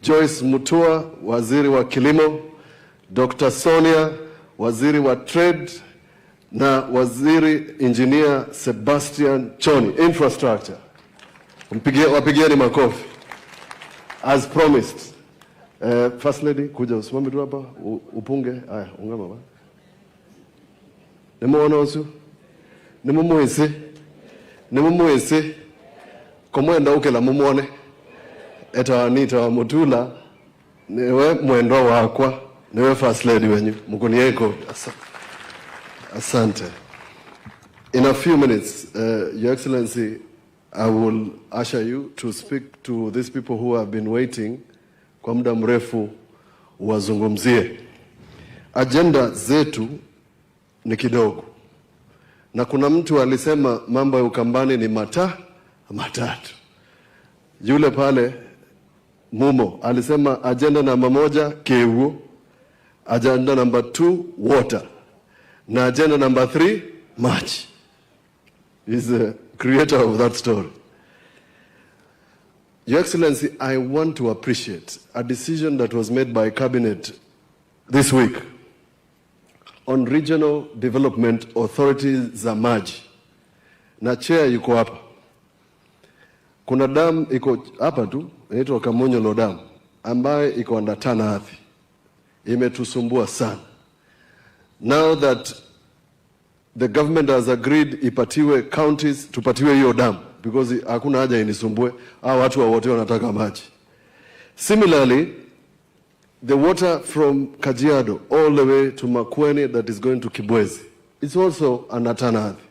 Joyce Mutua, waziri wa kilimo. Dr. Sonia, waziri wa trade, na waziri engineer Sebastian Choni, infrastructure. Wapigieni makofi. As promised. First Lady, kuja usimame tu hapa, upunge. Aya, ungama ba. Nimuona usu? Nimumuisi? Nimumuisi? Komwenda ukela mumuone. Eta Anita wa Mutula, niwe mwendwa wakwa, niwe First Lady wenyu. Mukunieko. Asante. In a few minutes, Your Excellency, I will usher you to speak to these people who have been waiting kwa muda mrefu wazungumzie. Agenda zetu ni kidogo. Na kuna mtu alisema mambo ya Ukambani ni matatu. Yule pale Mumo alisema agenda namba 1 kewu, agenda namba 2 water, na agenda namba 3 maji. He's the creator of that story. Your Excellency, I want to appreciate a decision that was made by Cabinet this week on Regional Development Authority za maji. Na chair yuko hapa. Kuna dam iko hapa tu, inaitwa Kamunyolo Dam, ambayo iko under Tana Athi. Imetusumbua sana. Now that the government has agreed ipatiwe counties, tupatiwe hiyo dam, because hakuna haja inisumbue. Hao watu wote wanataka maji. Similarly, the water from Kajiado all the way to Makueni that is going to Kibwezi, it's also under Tana Athi.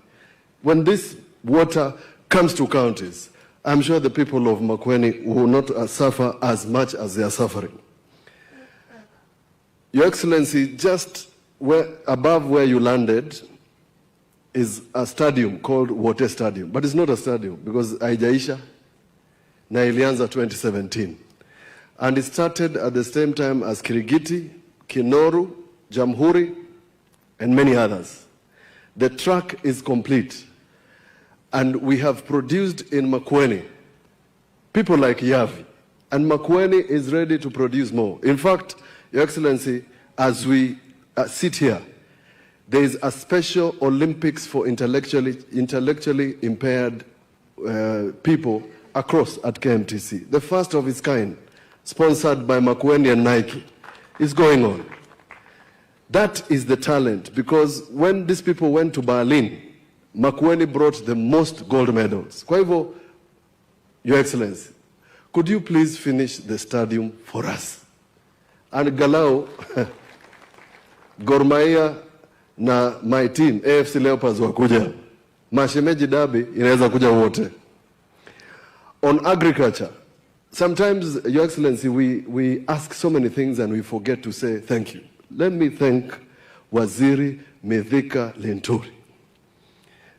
When this water comes to counties, I'm sure the people of Makueni will not suffer as much as they are suffering. Your Excellency, just above where you landed is a stadium called Water Stadium. But it's not a stadium because haijaisha na ilianza 2017. And it started at the same time as Kirigiti, Kinoru, Jamhuri, and many others. The track is complete. And we have produced in Makueni people like Yavi And Makueni is ready to produce more. In fact, Your Excellency, as we sit here, there is a special Olympics for intellectually impaired people across at KMTC. The first of its kind, sponsored by Makueni and Nike, is going on. That is the talent, because when these people went to Berlin, Makueni brought the most gold medals. Kwa hivyo, Your Excellency, could you please finish the stadium for us? And angalau, Gor Mahia na my team AFC Leopards wakuja. Mashemeji Derby inaweza kuja wote. On agriculture, sometimes, Your Excellency, we ask so many things and we forget to say thank you. Let me thank Waziri Mithika Linturi.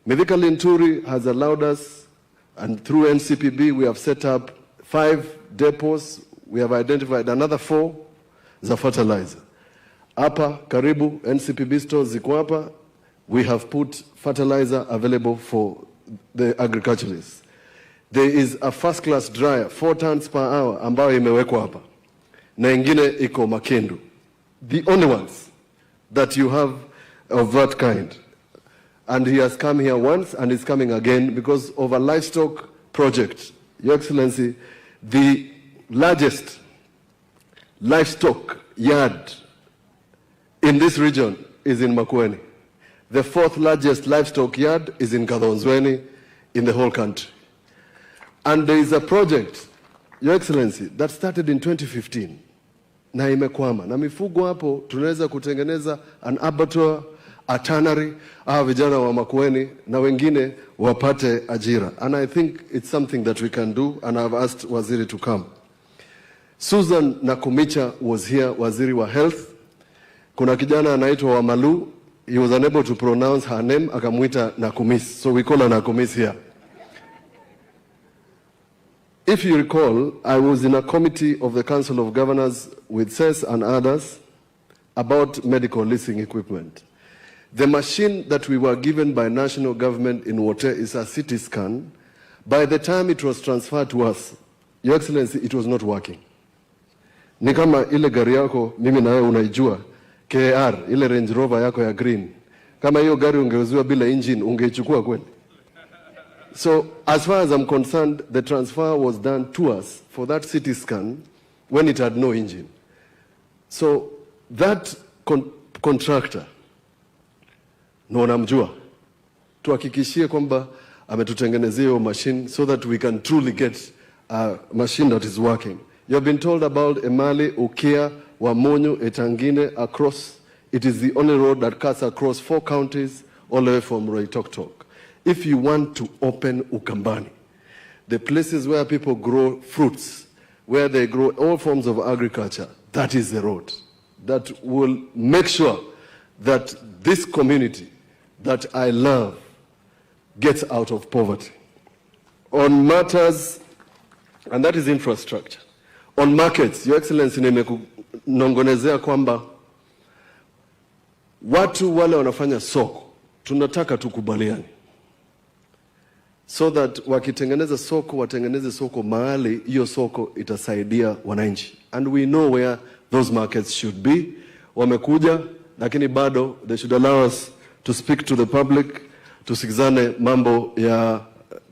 Mithika Linturi has allowed us, and through NCPB, we have set up five depots. We have identified another four za fertilizer. Hapa karibu NCPB stores ziko hapa. We have put fertilizer available for the agriculturalists. There is a first class dryer, 4 tons per hour, ambayo imewekwa hapa na ingine iko Makindu. The only ones that you have of that kind. And he has come here once and is coming again because of a livestock project. Your Excellency, the largest livestock yard in this region is in Makueni. The fourth largest livestock yard is in Kathonzweni in the whole country. And there is a project, Your Excellency, that started in 2015 na imekwama, na mifugo hapo tunaweza kutengeneza an abattoir, a tannery, hawa vijana wa Makueni na wengine wapate ajira. And I think it's something that we can do, and I've asked Waziri to come. Susan Nakhumicha was here, Waziri wa Health. Kuna kijana anaitwa Wamalu, he was unable to pronounce her name, akamwita Nakumis. So we call her Nakumis here. If you recall, I was in a committee of the Council of Governors with CES and others about medical leasing equipment. The machine that we were given by national government in Wote is a CT scan. By the time it was transferred to us, Your Excellency, it was not working. Ni kama ile gari yako mimi na wewe unaijua KR, ile Range Rover yako ya green. Kama hiyo gari ungeuziwa bila engine, ungeichukua kweli? So as far as I'm concerned, the transfer was done to us for that CT scan when it had no engine. So that contractor, na unamjua, tuhakikishie kwamba ametutengenezea hiyo machine so that we can truly get a machine that is working. You have been told about Emali, Ukia, Wamunyu, Etangine across. It is the only road that cuts across four counties all the way from Loitoktok. If you want to open Ukambani, the places where people grow fruits, where they grow all forms of agriculture, that is the road that will make sure that this community that I love gets out of poverty. On matters, and that is infrastructure. On markets, Your Excellency, nimekunongonezea kwamba watu wale wanafanya soko, tunataka tukubaliane so that wakitengeneza soko watengeneze soko mahali hiyo soko itasaidia wananchi, and we know where those markets should be. Wamekuja, lakini bado they should allow us to speak to the public, tusikizane mambo ya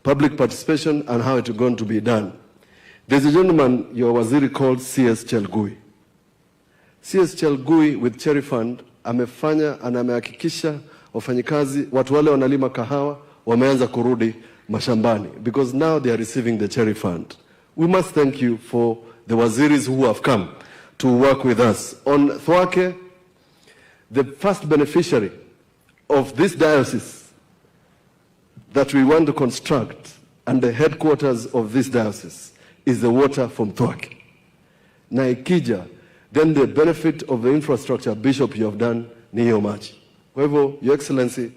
public participation and how it is going to be done. There's a gentleman, your waziri, called CS Chelgui. CS Chelgui with Cherry Fund amefanya na amehakikisha wafanyikazi, watu wale wanalima kahawa wameanza kurudi mashambani because now they are receiving the Cherry Fund. We must thank you for the waziris who have come to work with us. On Thwake, the first beneficiary of this diocese that we want to construct and the headquarters of this diocese is the water from Thwake. Na ikija, then the benefit of the infrastructure, Bishop, you have done ni hiyo maji. Kwa hivyo, Your Excellency,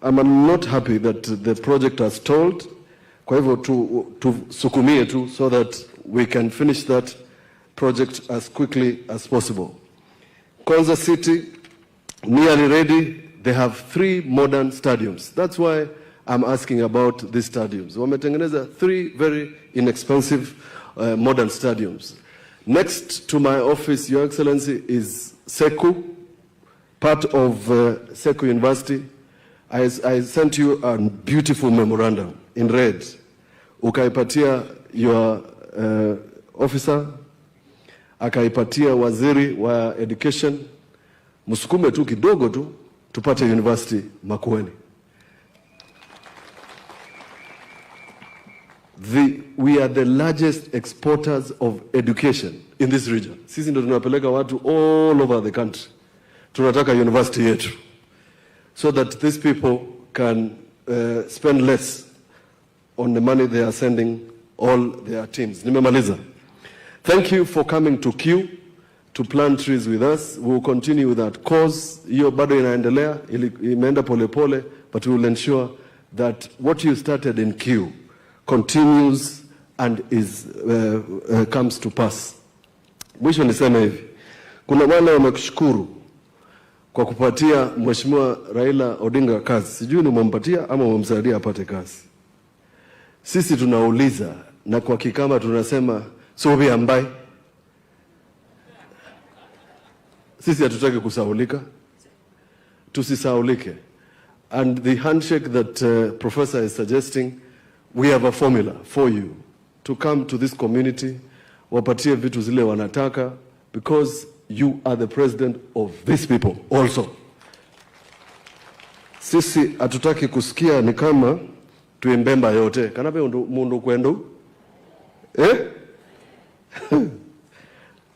I'm not happy that the project has stalled. Kwa hivyo tusukumie tu so that we can finish that project as quickly as possible. Konza City, nearly ready. They have three modern stadiums. That's why I'm asking about these stadiums. Wametengeneza three very inexpensive modern stadiums. Next to my office, Your Excellency, is Seku, part of Seku University. I sent you a beautiful memorandum in red. Ukaipatia your officer, akaipatia waziri wa education. Msukume tu kidogo tu tupate university Makueni. We are the largest exporters of education in this region. Sisi ndo tunapeleka watu all over the country. Tunataka university yetu so that these people can spend less on the money they are sending all their teams. Nimemaliza. Thank you for coming to Q to plant trees with us. We will continue with that cause. Hiyo bado inaendelea, imeenda pole pole, but we will ensure that what you started in Q continues and is comes to pass. Mwisho niseme hivi, kuna wale wamekushukuru kwa kupatia Mheshimiwa Raila Odinga kazi. Sijui ni umempatia ama umemsaidia apate kazi. Sisi tunauliza na kwa Kikamba tunasema sobi ambaye. Sisi hatutaki kusaulika. Tusisaulike. And the handshake that Professor is suggesting, we have a formula for you to come to this community, wapatie vitu zile wanataka, because you are the president of these people also. Sisi hatutaki kusikia ni kama tuimbemba yote. Kanabe mundu kwendu? Eh?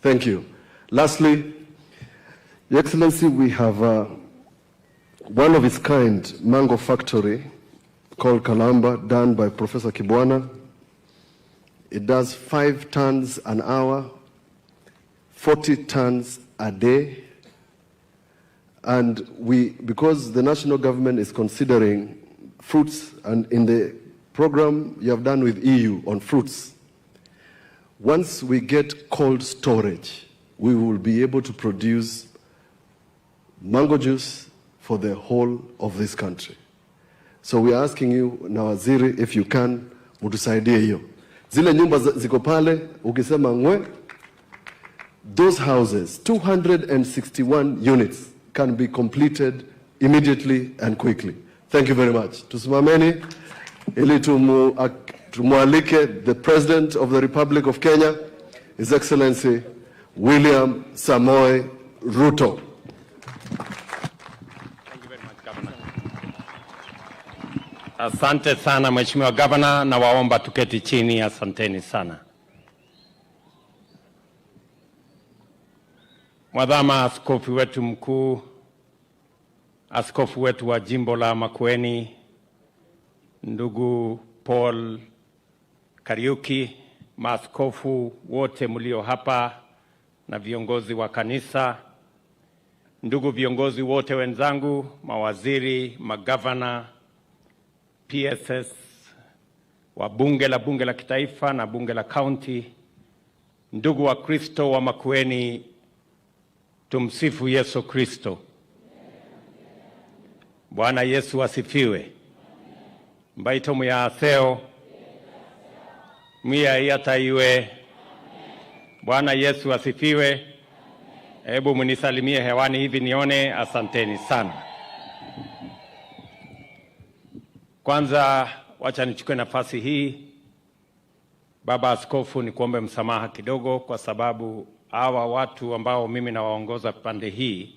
Thank you. Lastly, Your Excellency, we have one of its kind mango factory called Kalamba, done by Professor Kibwana. It does 5 tons an hour, 40 tons a day. And because the national government is considering fruits, and in the program you have done with EU on fruits, once we get cold storage, we will be able to produce mango juice for the whole of this country. So we are asking you na waziri, if you can, mutusaidie hiyo. Zile nyumba ziko pale, ukisema ngwe, those houses, 261 units, can be completed immediately and quickly. Thank you very much. Tusimameni ili tumualike the President of the Republic of Kenya, His Excellency William Samoei Ruto. Thank you very much, Governor. Asante sana Mheshimiwa Governor, na waomba tuketi chini. Asanteni sana. Mwadhama askofu wetu mkuu, askofu wetu wa jimbo la Makueni, ndugu Paul Kariuki, maaskofu wote mlio hapa na viongozi wa kanisa, ndugu viongozi wote wenzangu, mawaziri, magavana, PSS wa bunge la kitaifa na bunge la county, ndugu wa Kristo wa Makueni, tumsifu Yesu Kristo. Bwana Yesu asifiwe. Mbaito muyaseo mia yataiwe. Bwana Yesu asifiwe. Hebu mnisalimie hewani hivi nione. Asanteni sana. Kwanza wacha nichukue nafasi hii, Baba Askofu, nikuombe msamaha kidogo kwa sababu hawa watu ambao mimi nawaongoza pande hii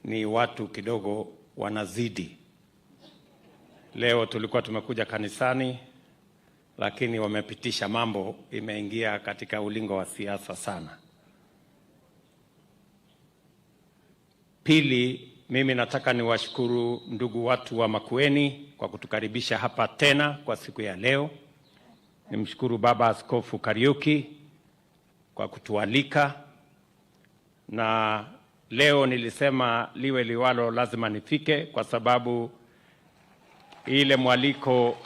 ni watu kidogo wanazidi. Leo tulikuwa tumekuja kanisani, lakini wamepitisha mambo, imeingia katika ulingo wa siasa sana. Pili, mimi nataka niwashukuru ndugu watu wa Makueni kwa kutukaribisha hapa tena kwa siku ya leo. Nimshukuru Baba Askofu Kariuki kwa kutualika. Na leo nilisema liwe liwalo lazima nifike kwa sababu ile mwaliko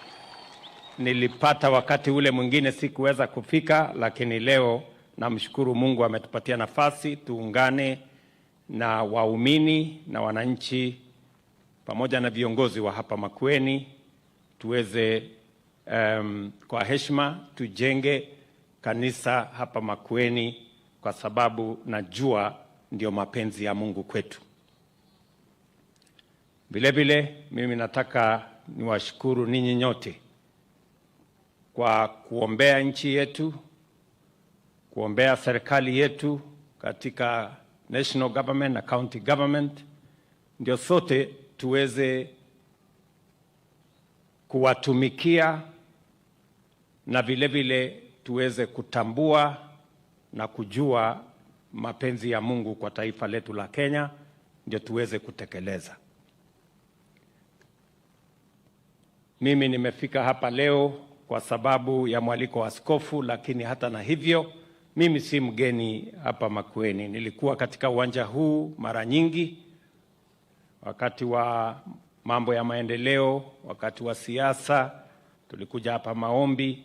nilipata wakati ule mwingine sikuweza kufika, lakini leo namshukuru Mungu ametupatia nafasi tuungane na waumini na wananchi pamoja na viongozi wa hapa Makueni tuweze kwa heshima tujenge kanisa hapa Makueni, kwa sababu najua ndio mapenzi ya Mungu kwetu. Vile vile mimi nataka niwashukuru ninyi nyote kwa kuombea nchi yetu, kuombea serikali yetu katika national government na county government, ndio sote tuweze kuwatumikia na vile vile tuweze kutambua na kujua mapenzi ya Mungu kwa taifa letu la Kenya, ndio tuweze kutekeleza. Mimi nimefika hapa leo kwa sababu ya mwaliko wa askofu, lakini hata na hivyo mimi si mgeni hapa Makueni. Nilikuwa katika uwanja huu mara nyingi, wakati wa mambo ya maendeleo, wakati wa siasa, tulikuja hapa maombi.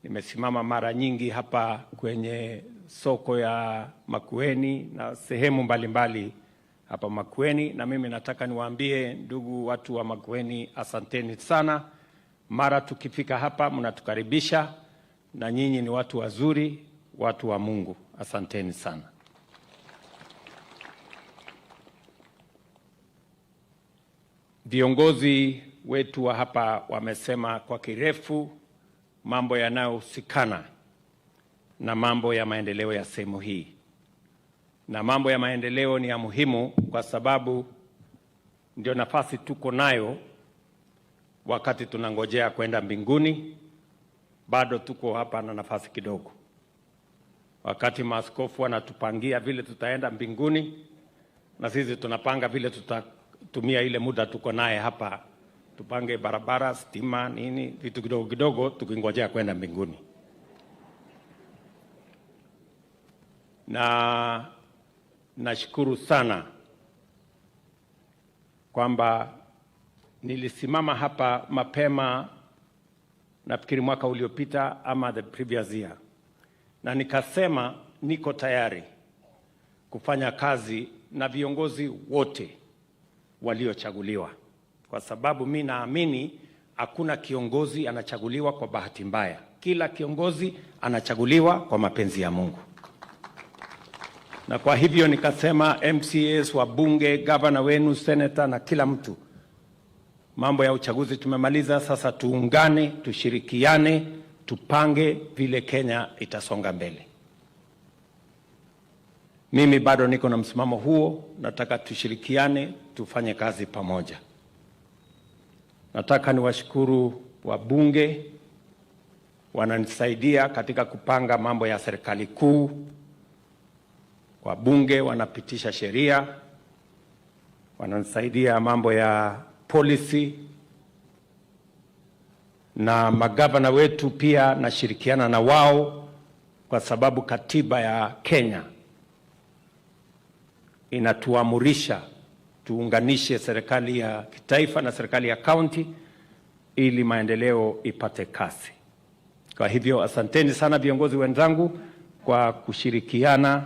Nimesimama mara nyingi hapa kwenye soko ya Makueni na sehemu mbalimbali hapa Makueni, na mimi nataka niwaambie ndugu watu wa Makueni, asanteni sana. Mara tukifika hapa mnatukaribisha, na nyinyi ni watu wazuri, watu wa Mungu. Asanteni sana. Viongozi wetu wa hapa wamesema kwa kirefu mambo yanayohusikana na mambo ya maendeleo ya sehemu hii. Na mambo ya maendeleo ni ya muhimu kwa sababu ndio nafasi tuko nayo wakati tunangojea kwenda mbinguni. Bado tuko hapa na nafasi kidogo. Wakati maaskofu wanatupangia vile tutaenda mbinguni, na sisi tunapanga vile tutatumia ile muda tuko naye hapa, tupange barabara, stima, nini, vitu kidogo kidogo, tukingojea kwenda mbinguni. Na nashukuru sana kwamba nilisimama hapa mapema, nafikiri mwaka uliopita ama the previous year, na nikasema niko tayari kufanya kazi na viongozi wote waliochaguliwa, kwa sababu mi naamini hakuna kiongozi anachaguliwa kwa bahati mbaya. Kila kiongozi anachaguliwa kwa mapenzi ya Mungu. Na kwa hivyo nikasema MCAs, wabunge, gavana wenu, senator na kila mtu, mambo ya uchaguzi tumemaliza, sasa tuungane, tushirikiane, tupange vile Kenya itasonga mbele. Mimi bado niko na msimamo huo, nataka tushirikiane, tufanye kazi pamoja. Nataka niwashukuru wabunge, wananisaidia katika kupanga mambo ya serikali kuu. Wabunge wanapitisha sheria, wananisaidia mambo ya policy, na magavana wetu pia nashirikiana na wao, kwa sababu katiba ya Kenya inatuamurisha tuunganishe serikali ya kitaifa na serikali ya county ili maendeleo ipate kasi. Kwa hivyo asanteni sana viongozi wenzangu kwa kushirikiana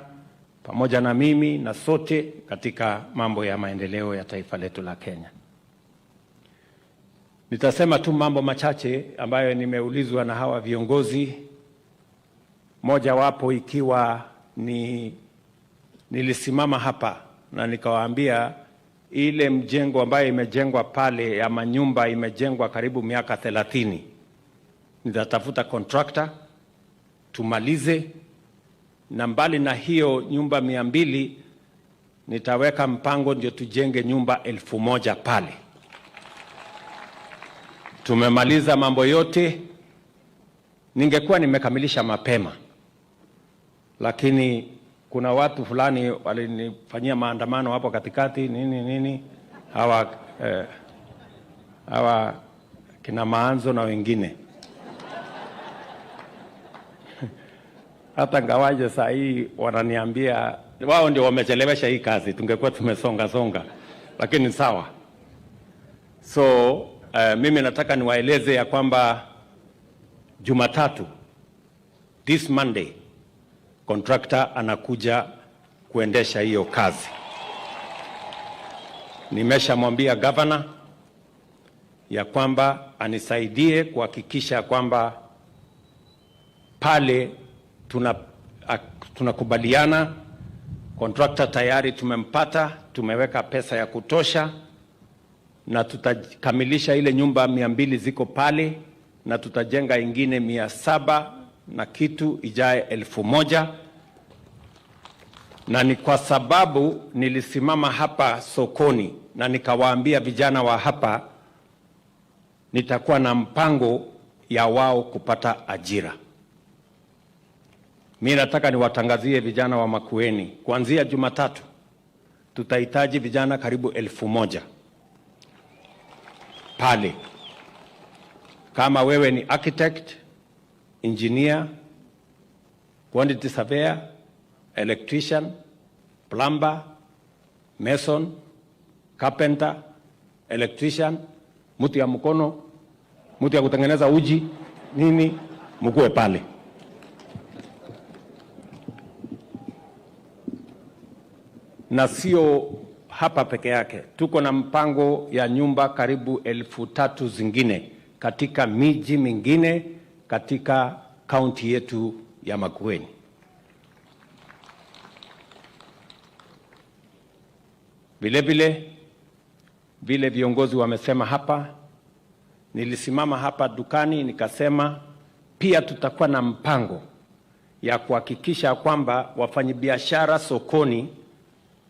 pamoja na mimi na sote katika mambo ya maendeleo ya taifa letu la Kenya. Nitasema tu mambo machache ambayo nimeulizwa na hawa viongozi, moja wapo ikiwa ni nilisimama hapa na nikawaambia ile mjengo ambayo imejengwa pale ya manyumba imejengwa karibu miaka 30. Nitatafuta contractor tumalize, na mbali na hiyo nyumba 200 nitaweka mpango ndio tujenge nyumba 1000 pale. Tumemaliza mambo yote. Ningekuwa nimekamilisha mapema, lakini kuna watu fulani walinifanyia maandamano hapo katikati, nini nini, hawa kina Maanzo na wengine. Hata ngawaje saa hii wananiambia wao ndio wamechelewesha hii kazi, tungekuwa tumesonga songa, lakini sawa. So mimi nataka niwaeleze ya kwamba Jumatatu, this Monday, contractor anakuja kuendesha hiyo kazi. Nimeshamwambia governor ya kwamba anisaidie kuhakikisha kwamba pale Tunakubaliana, contractor tayari tumempata, tumeweka pesa ya kutosha na tutakamilisha ile nyumba 200 ziko pale na tutajenga ingine 700 na kitu ijae 1000. Na ni kwa sababu nilisimama hapa sokoni na nikawaambia vijana wa hapa nitakuwa na mpango ya wao kupata ajira. Mimi nataka niwatangazie vijana wa Makueni, kuanzia Jumatatu tutahitaji vijana karibu 1000 pale. Kama wewe ni architect, engineer, quantity surveyor, electrician, plumber, mason, carpenter, electrician, mtu ya mkono, mtu ya kutengeneza uji, nini, mkuwe pale. Na sio hapa peke yake, tuko na mpango ya nyumba karibu 3000 zingine katika miji mingine katika kaunti yetu ya Makueni. Vile vile, vile viongozi wamesema hapa, nilisimama hapa dukani nikasema pia tutakuwa na mpango ya kuhakikisha kwamba wafanyabiashara sokoni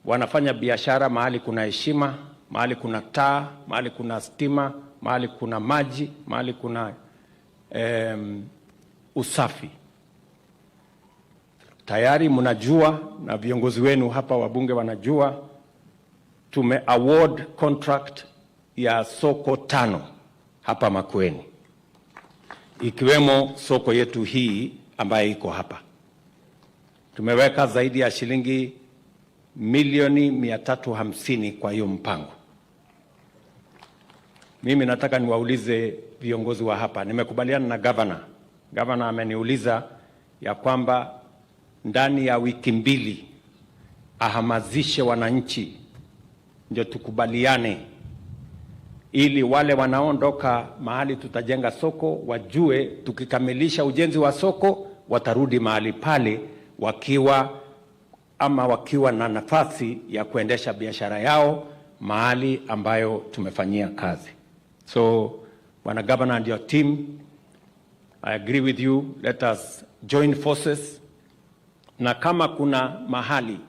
wanafanya biashara mahali kuna heshima, mahali kuna taa, mahali kuna stima, mahali kuna maji, mahali kuna usafi. Tayari mnajua na viongozi wenu hapa wabunge wanajua, tume award contract ya soko 5 hapa Makueni, ikiwemo soko yetu hii ambayo iko hapa. Tumeweka zaidi ya shilingi milioni 350 kwa hiyo mpango. Mimi nataka niwaulize viongozi wa hapa. Nimekubaliana na governor. Governor ameniuliza ya kwamba ndani ya wiki 2 ahamasishe wananchi ndio tukubaliane, ili wale wanaondoka mahali tutajenga soko wajue tukikamilisha ujenzi wa soko watarudi mahali pale wakiwa na nafasi ya kuendesha biashara yao mahali ambayo tumefanyia kazi. So, Bwana Governor and your team, I agree with you. Let us join forces. Na kama kuna mahali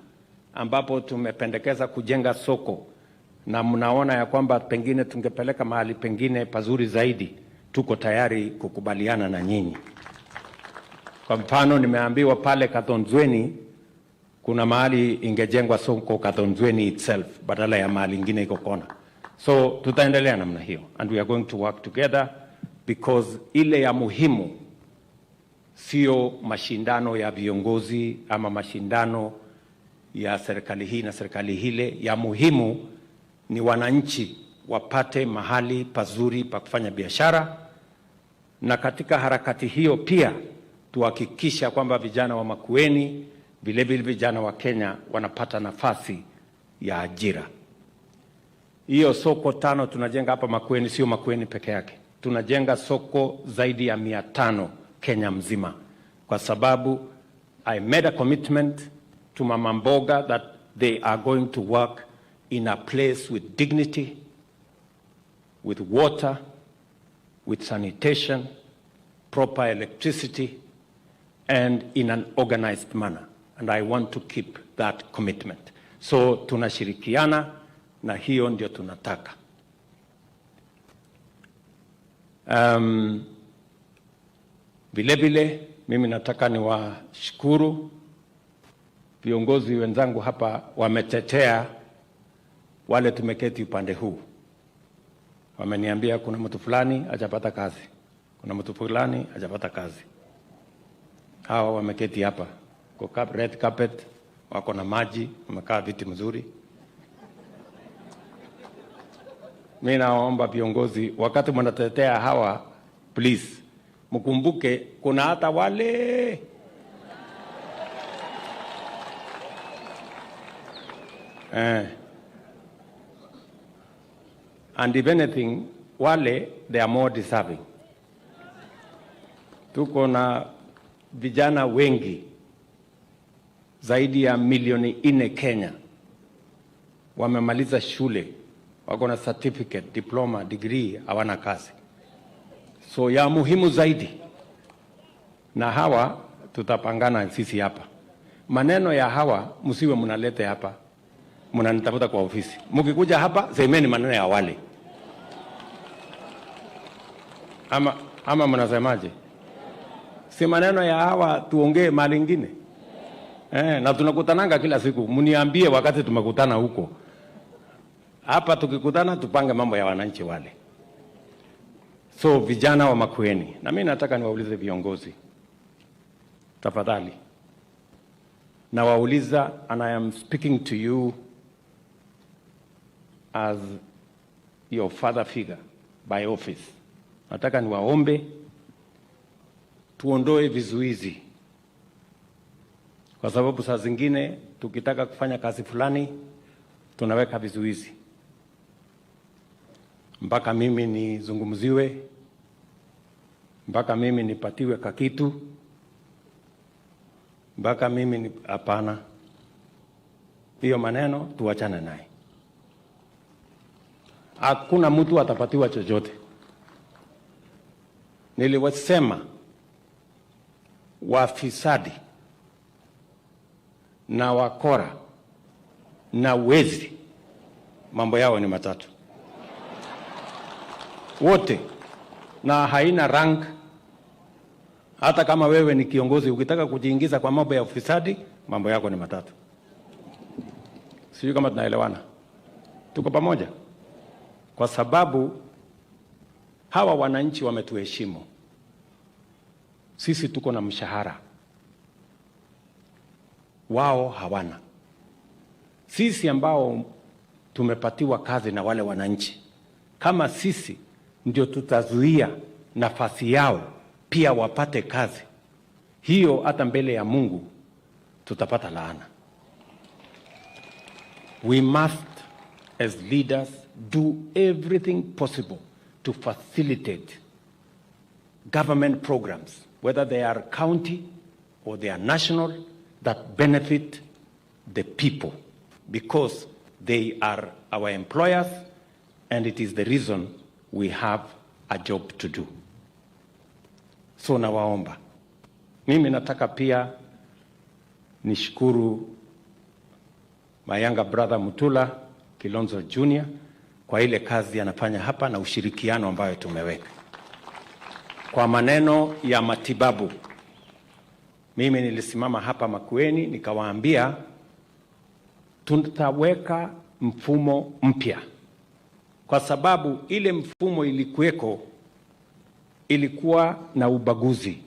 ambapo tumependekeza kujenga soko na mnaona ya kwamba pengine tungepeleka mahali pengine pazuri zaidi, tuko tayari kukubaliana na nyinyi. Kwa mfano, nimeambiwa pale Kathonzweni kuna mahali ingejengwa soko Kathonzweni itself badala ya mahali ingine iko kona. So tutaendelea namna hiyo and we are going to work together, because ile ya muhimu sio mashindano ya viongozi ama mashindano ya serikali hii na serikali hile. Ya muhimu ni wananchi wapate mahali pazuri pa kufanya biashara, na katika harakati hiyo pia tuhakikisha kwamba vijana wa Makueni vile vile vijana wa Kenya wanapata nafasi ya ajira. Hiyo soko 5 tunajenga hapa Makueni, sio Makueni peke yake. Tunajenga soko zaidi ya 500 Kenya mzima, kwa sababu I made a commitment to Mama Mboga that they are going to work in a place with dignity, with water, with sanitation, proper electricity, and in an organized manner. And I want to keep that commitment. So tunashirikiana na hiyo ndio tunataka. Vile vile mimi nataka niwashukuru viongozi wenzangu hapa, wametetea wale tumeketi upande huu. Wameniambia kuna mtu fulani hajapata kazi, kuna mtu fulani hajapata kazi. Hawa wameketi hapa kwa red carpet, wako na maji, wamekaa viti mzuri. Mimi naomba viongozi, wakati mnatetea hawa, please mkumbuke kuna hata wale And if anything, wale they are more deserving. Tuko na Vijana wengi zaidi ya milioni 4 Kenya wamemaliza shule, wako na certificate, diploma, degree, hawana kazi. So ya muhimu zaidi, na hawa tutapangana sisi hapa. Maneno ya hawa msiwe mnalete hapa, mnanitafuta kwa ofisi. Mkikuja hapa semeni maneno ya wale, ama mnasemaje? Si maneno ya hawa tuongee mahali ingine. Eh, na tunakutananga kila siku, mniambie wakati tumekutana huko. Hapa tukikutana tupange mambo ya wananchi wale. So vijana wa Makueni, na mimi nataka niwaulize viongozi, tafadhali, nawauliza, and I am speaking to you as your father figure by office. Nataka niwaombe tuondoe vizuizi, kwa sababu saa zingine tukitaka kufanya kazi fulani tunaweka vizuizi mpaka mimi nizungumziwe, mpaka mimi nipatiwe kakitu, mpaka mimi ni... Hapana, hiyo maneno tuachane naye. Hakuna mtu atapatiwa chochote. Niliwasema wafisadi na wakora na wezi, mambo yao ni matatu wote, na haina rank. Hata kama wewe ni kiongozi, ukitaka kujiingiza kwa mambo ya ufisadi, mambo yako ni matatu. Sijui kama tunaelewana, tuko pamoja? Kwa sababu hawa wananchi wametuheshimu sisi, tuko na mshahara, wao hawana. Sisi ambao tumepatiwa kazi na wale wananchi, kama sisi ndio tutazuia nafasi yao pia wapate kazi hiyo, hata mbele ya Mungu tutapata laana. We must as leaders do everything possible to facilitate government programs, whether they are county or they are national, that benefit the people, because they are our employers and it is the reason we have a job to do. So nawaomba, mimi nataka pia nishukuru my younger brother Mutula Kilonzo Jr. kwa ile kazi anafanya hapa na ushirikiano ambayo tumeweka kwa maneno ya matibabu. Mimi nilisimama hapa Makueni nikawaambia tutaweka mfumo mpya, kwa sababu ile mfumo ilikuweko ilikuwa na ubaguzi,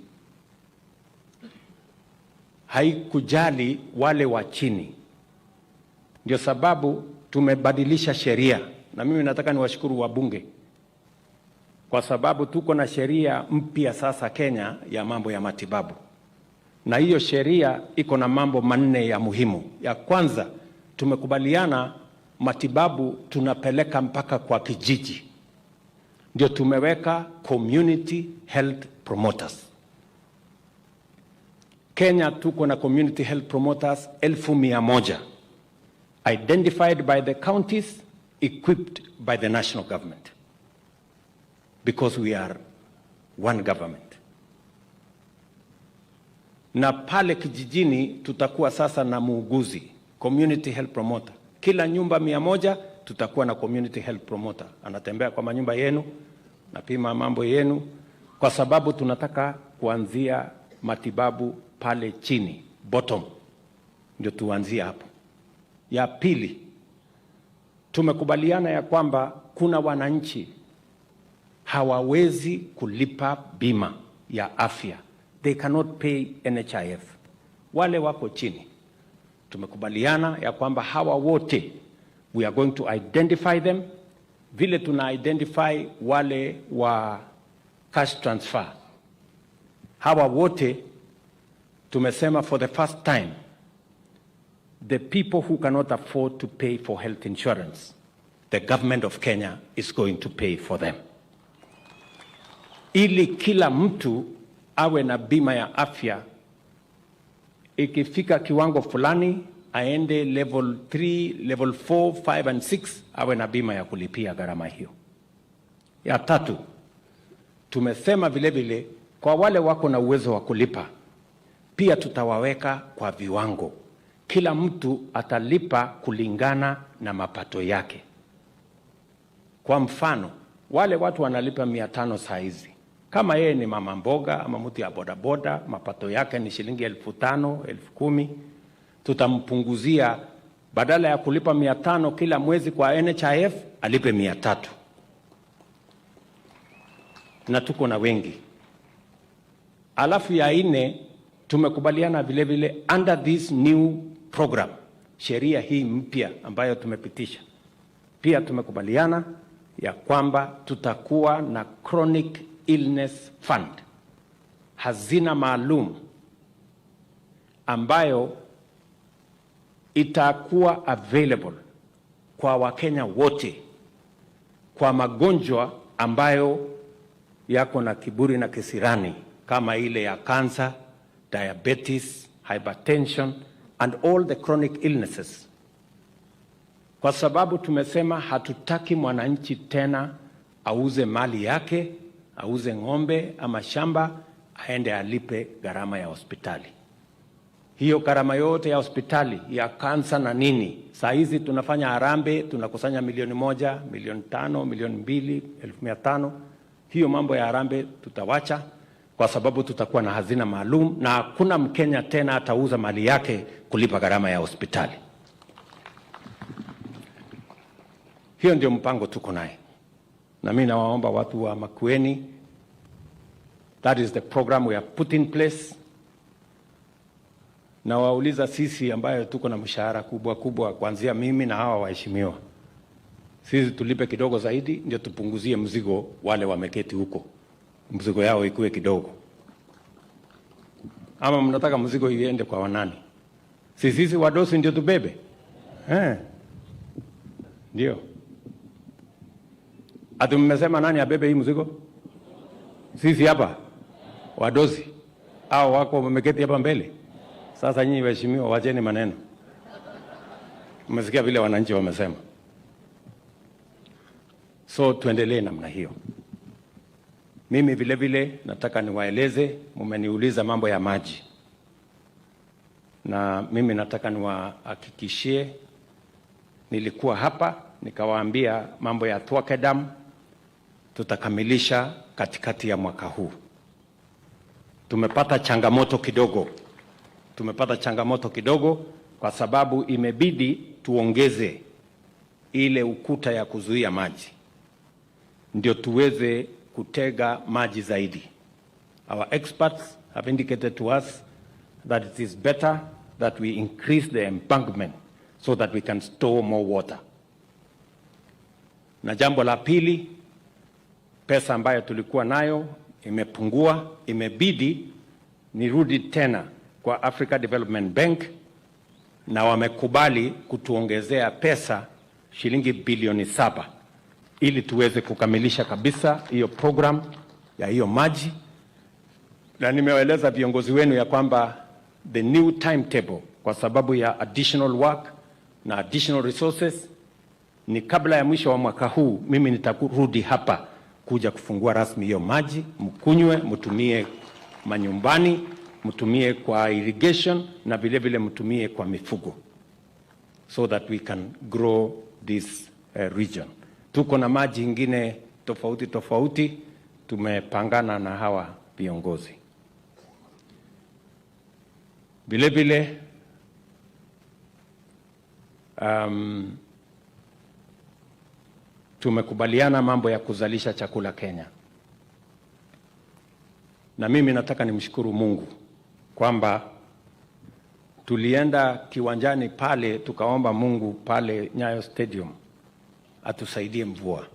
haikujali wale wa chini. Ndio sababu tumebadilisha sheria, na mimi nataka niwashukuru wabunge kwa sababu tuko na sheria mpya sasa Kenya ya mambo ya matibabu, na hiyo sheria iko na mambo manne ya muhimu. Ya kwanza, tumekubaliana matibabu tunapeleka mpaka kwa kijiji, ndio tumeweka community health promoters. Kenya tuko na community health promoters 100,000 identified by the counties, equipped by the national government, because we are one government. Na pale kijijini tutakuwa sasa na muuguzi, community health promoter. Kila nyumba 100 tutakuwa na community health promoter, anatembea kwa manyumba yenu, napima mambo yenu, kwa sababu tunataka kuanzia matibabu pale chini, bottom, ndio tuanzie hapo. Ya pili, tumekubaliana ya kwamba kuna wananchi hawawezi kulipa bima ya afya, they cannot pay NHIF, wale wako chini. Tumekubaliana ya kwamba hawa wote we are going to identify them, vile tuna identify wale wa cash transfer. Hawa wote tumesema for the first time, the people who cannot afford to pay for health insurance, the government of Kenya is going to pay for them, ili kila mtu awe na bima ya afya. Ikifika kiwango fulani aende level 3, level 4, 5 and 6 awe na bima ya kulipia gharama hiyo. Ya tatu, tumesema vile vile kwa wale wako na uwezo wa kulipa pia tutawaweka kwa viwango. Kila mtu atalipa kulingana na mapato yake. Kwa mfano, wale watu wanalipa 500 saa hizi, kama yeye ni mama mboga ama mtu ya bodaboda, mapato yake ni shilingi 5,000, 10,000, tutampunguzia, badala ya kulipa 500 kila mwezi kwa NHIF alipe 300. Na tuko na wengi. Alafu ya nne, tumekubaliana vile vile under this new program, sheria hii mpya ambayo tumepitisha, pia tumekubaliana ya kwamba tutakuwa na chronic illness fund, hazina maalum ambayo itakuwa available kwa Wakenya wote kwa magonjwa ambayo yako na kiburi na kisirani kama ile ya cancer, diabetes, hypertension and all the chronic illnesses. Kwa sababu tumesema hatutaki mwananchi tena auze mali yake, auze ng'ombe ama shamba, aende alipe gharama ya hospitali. Hiyo gharama yote ya hospitali ya kansa na nini, saa hizi tunafanya harambee, tunakusanya 1 milioni, 5 milioni, 2 milioni, 500,000. Hiyo mambo ya harambee tutawacha, kwa sababu tutakuwa na hazina maalum na hakuna Mkenya tena atauza mali yake kulipa gharama ya hospitali. Hiyo ndio mpango tuko naye, na mimi nawaomba watu wa Makueni, that is the program we have put in place. Na wauliza sisi ambayo tuko na mshahara kubwa kubwa, kuanzia mimi na hawa waheshimiwa, sisi tulipe kidogo zaidi ndio tupunguzie mzigo wale wameketi huko, mzigo yao ikuwe kidogo. Ama mnataka mzigo iende kwa wanani? Sisi wadosi ndio tubebe? Ndio. Ati mmesema nani abebe hii mzigo? Sisi hapa wadosi au wako wameketi hapa mbele? Sasa nyinyi waheshimiwa, wacheni maneno. Mmesikia vile wananchi wamesema. So tuendelee namna hiyo. Mimi vile vile nataka niwaeleze, mmeniuliza mambo ya maji, na mimi nataka niwahakikishie, nilikuwa hapa nikawaambia mambo ya Thwake Dam tutakamilisha katikati ya mwaka huu. Tumepata changamoto kidogo, tumepata changamoto kidogo kwa sababu imebidi tuongeze ile ukuta ya kuzuia maji ndio tuweze kutega maji zaidi. Our experts have indicated to us that it is better that we increase the embankment so that we can store more water. Na jambo la pili, pesa ambayo tulikuwa nayo imepungua, imebidi nirudi tena kwa Africa Development Bank na wamekubali kutuongezea pesa shilingi bilioni 7 ili tuweze kukamilisha kabisa hiyo program ya hiyo maji. Na nimewaeleza viongozi wenu ya kwamba the new timetable, kwa sababu ya additional work na additional resources, ni kabla ya mwisho wa mwaka huu mimi nitarudi hapa kuja kufungua rasmi hiyo maji, mkunywe, mtumie manyumbani, mtumie kwa irrigation na vile vile mtumie kwa mifugo so that we can grow this region. Tuko na maji ingine tofauti tofauti, tumepangana na hawa viongozi. Vile vile tumekubaliana mambo ya kuzalisha chakula Kenya, na mimi nataka nimshukuru Mungu kwamba tulienda kiwanjani pale tukaomba Mungu pale Nyayo Stadium atusaidie mvua.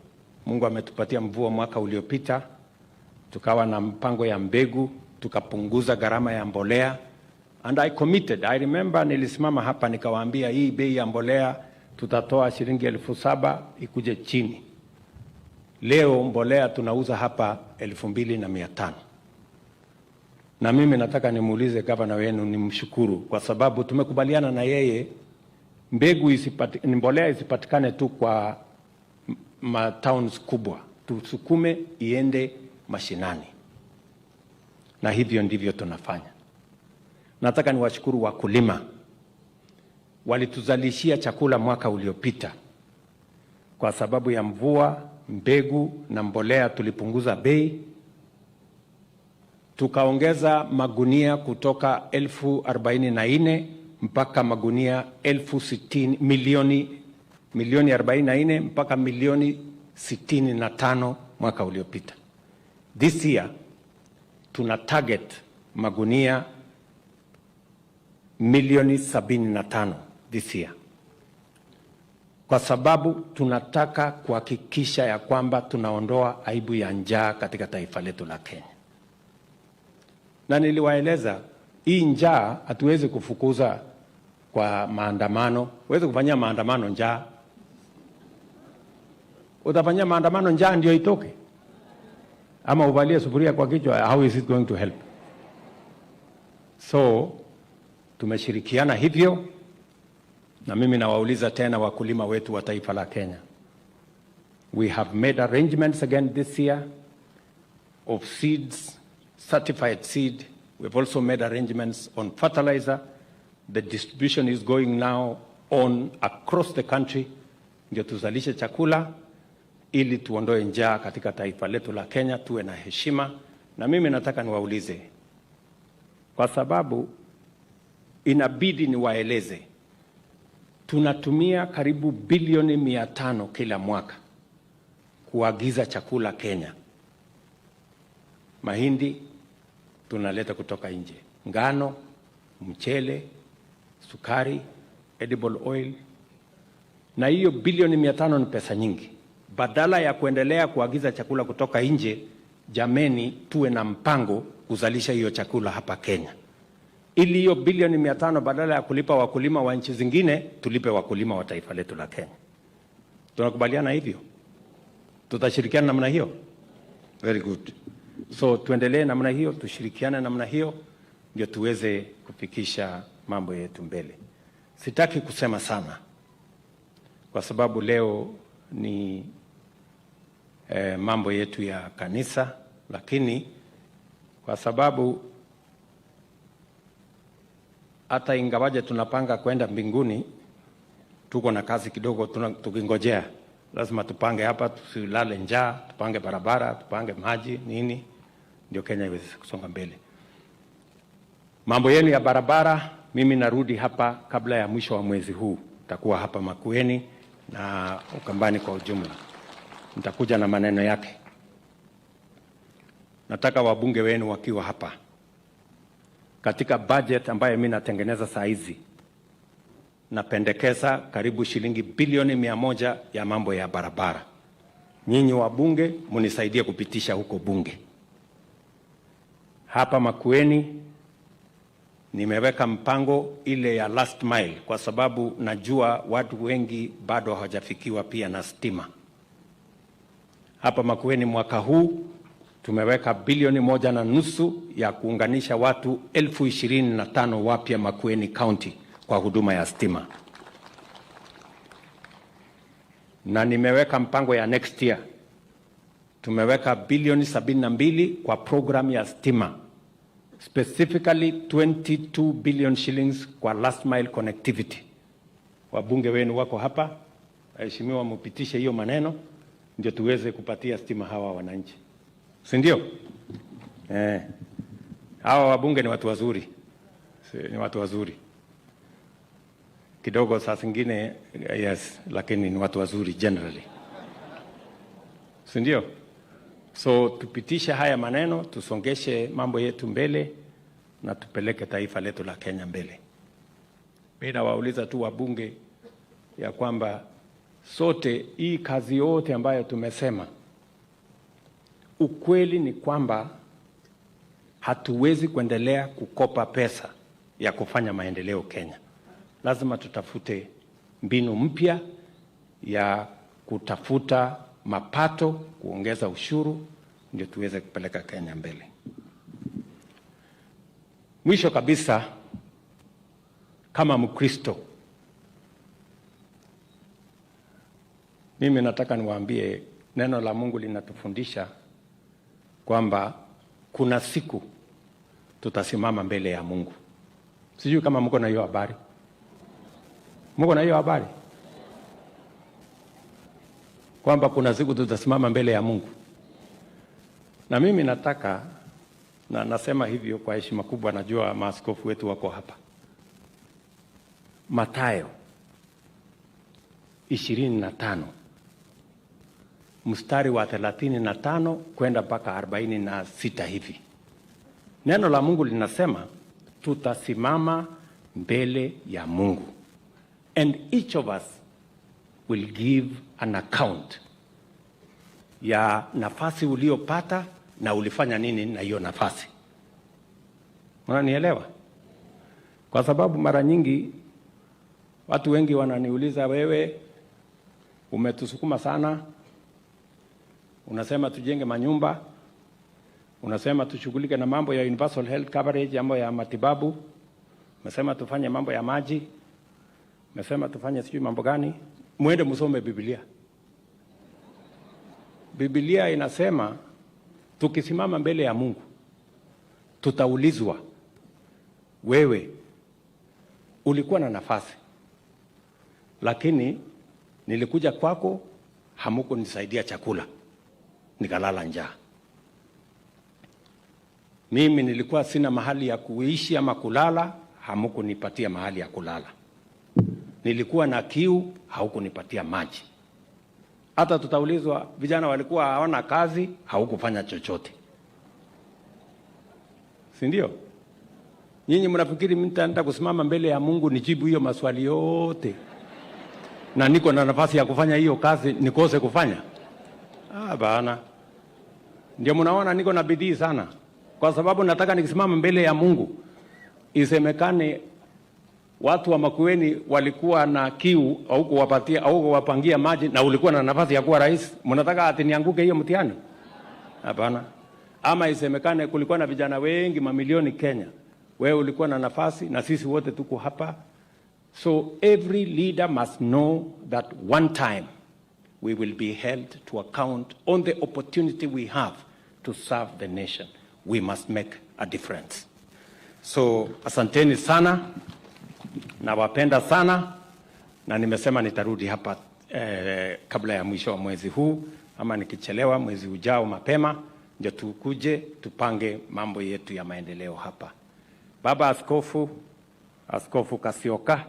Mungu ametupatia mvua mwaka uliopita, tukawa na mpango ya mbegu, tukapunguza gharama ya mbolea and I committed. I remember nilisimama hapa nikawaambia hii bei ya mbolea tutatoa shilingi 7,000 ikuje chini. Leo mbolea tunauza hapa 2,500. Na mimi nataka nimuulize gavana wenu, nimshukuru kwa sababu tumekubaliana na yeye mbegu mbolea isipatikane tu kwa ma towns kubwa, tusukume iende mashinani, na hivyo ndivyo tunafanya. Nataka niwashukuru wakulima, walituzalishia chakula mwaka uliopita. Kwa sababu ya mvua, mbegu na mbolea tulipunguza bei, tukaongeza magunia kutoka 44,000 mpaka magunia 60,000, milioni 44 mpaka milioni 65 mwaka uliopita. This year tuna target magunia milioni 75 this year, kwa sababu tunataka kuhakikisha ya kwamba tunaondoa aibu ya njaa katika taifa letu la Kenya. Na niliwaeleza hii njaa hatuwezi kufukuza kwa maandamano. Huwezi kufanyia maandamano njaa. Utafanyia maandamano njaa ndio itoke? Ama uvalie sufuria kwa kichwa? How is it going to help? So tumeshirikiana hivyo, na mimi nawauliza tena wakulima wetu wa taifa la Kenya. We have made arrangements again this year of seeds, certified seed. We've also made arrangements on fertilizer. The distribution is going now on across the country, ndio tuzalishe chakula ili tuondoe njaa katika taifa letu la Kenya, tuwe na heshima. Na mimi nataka niwaulize, kwa sababu inabidi niwaeleze, tunatumia karibu bilioni 500 kila mwaka kuagiza chakula Kenya. Mahindi tunaleta kutoka nje, ngano, mchele, sukari, edible oil. Na hiyo bilioni 500 ni pesa nyingi. Badala ya kuendelea kuagiza chakula kutoka nje, jameni, tuwe na mpango kuzalisha hiyo chakula hapa Kenya, ili hiyo bilioni 500 badala ya kulipa wakulima wa nchi zingine, tulipe wakulima wa taifa letu la Kenya. Tunakubaliana hivyo? Tutashirikiana namna hiyo? Very good. So tuendelee namna hiyo, tushirikiane namna hiyo, ndio tuweze kufikisha mambo yetu mbele. Sitaki kusema sana kwa sababu leo ni mambo yetu ya kanisa, lakini kwa sababu hata ingawaje tunapanga kwenda mbinguni, tuko na kazi kidogo tukingojea. Lazima tupange hapa, tusilale njaa, tupange barabara, tupange maji, nini, ndio Kenya iweze kusonga mbele. Mambo yenu ya barabara, mimi narudi hapa kabla ya mwisho wa mwezi huu. Nitakuwa hapa Makueni na Ukambani kwa ujumla. Nitakuja na maneno yake. Nataka wabunge wenu wakiwa hapa, katika budget ambayo mimi natengeneza saa hizi, napendekeza karibu shilingi bilioni 100 ya mambo ya barabara. Nyinyi wabunge mnisaidie kupitisha huko bunge. Hapa Makueni nimeweka mpango ile ya last mile, kwa sababu najua watu wengi bado hawajafikiwa pia na stima. Hapa Makueni mwaka huu tumeweka bilioni 1.5 ya kuunganisha watu 25,000 wapya Makueni County kwa huduma ya stima. Na nimeweka mpango ya next year. Tumeweka bilioni 72 kwa program ya stima. Specifically 22 billion shillings kwa last mile connectivity. Wabunge wenu wako hapa, waheshimiwa, mpitishe hiyo maneno ndio tuweze kupatia stima hawa wananchi. Si ndio? Hawa wabunge ni watu wazuri. Ni watu wazuri. Kidogo saa zingine, yes, lakini ni watu wazuri generally. Si ndio? So tupitishe haya maneno, tusongeshe mambo yetu mbele na tupeleke taifa letu la Kenya mbele. Mimi nawauliza tu wabunge ya kwamba sote hii kazi yote ambayo tumesema, ukweli ni kwamba hatuwezi kuendelea kukopa pesa ya kufanya maendeleo Kenya. Lazima tutafute mbinu mpya ya kutafuta mapato, kuongeza ushuru, ndio tuweze kupeleka Kenya mbele. Mwisho kabisa, kama Mkristo, mimi nataka niwaambie neno la Mungu linatufundisha kwamba kuna siku tutasimama mbele ya Mungu. Sijui kama mko na hiyo habari. Mko na hiyo habari? Kwamba kuna siku tutasimama mbele ya Mungu. Na mimi nataka, na nasema hivyo kwa heshima kubwa, najua maaskofu wetu wako hapa. Mathayo 25 mstari wa 35 kwenda mpaka 46 hivi. Neno la Mungu linasema tutasimama mbele ya Mungu. And each of us will give an account ya nafasi uliopata na ulifanya nini na hiyo nafasi. Unanielewa? Kwa sababu mara nyingi watu wengi wananiuliza, wewe umetusukuma sana, unasema tujenge manyumba, unasema tushughulike na mambo ya universal health coverage, mambo ya matibabu, umesema tufanye mambo ya maji, umesema tufanye sijui mambo gani. Muende msome Biblia. Biblia inasema tukisimama mbele ya Mungu tutaulizwa, wewe ulikuwa na nafasi, lakini nilikuja kwako hamukunisaidia chakula, nikalala njaa. Mimi nilikuwa sina mahali ya kuishi ama kulala, hamukunipatia mahali ya kulala. Nilikuwa na kiu, haukunipatia maji. Hata tutaulizwa, vijana walikuwa hawana kazi, haukufanya chochote. Si ndio? Nyinyi mnafikiri mimi nitaenda kusimama mbele ya Mungu nijibu hiyo maswali yote, na niko na nafasi ya kufanya hiyo kazi nikose kufanya? Ah, bana. Ndio mnaona niko na bidii sana, kwa sababu nataka nikisimama mbele ya Mungu isemekane watu wa Makueni walikuwa na kiu, au kuwapatia au kuwapangia maji, na ulikuwa na nafasi ya kuwa rais. Mnataka ati nianguke hiyo mtihani? Hapana. Ama isemekane kulikuwa na vijana wengi mamilioni Kenya, wewe ulikuwa na nafasi na sisi wote tuko hapa. So every leader must know that one time we will be held to account on the opportunity we have to serve the nation. We must make a difference. So asanteni sana, nawapenda sana, na nimesema nitarudi hapa kabla ya mwisho wa mwezi huu, ama nikichelewa mwezi ujao mapema, ndio tukuje tupange mambo yetu ya maendeleo hapa. Baba Askofu, Askofu Kasioka,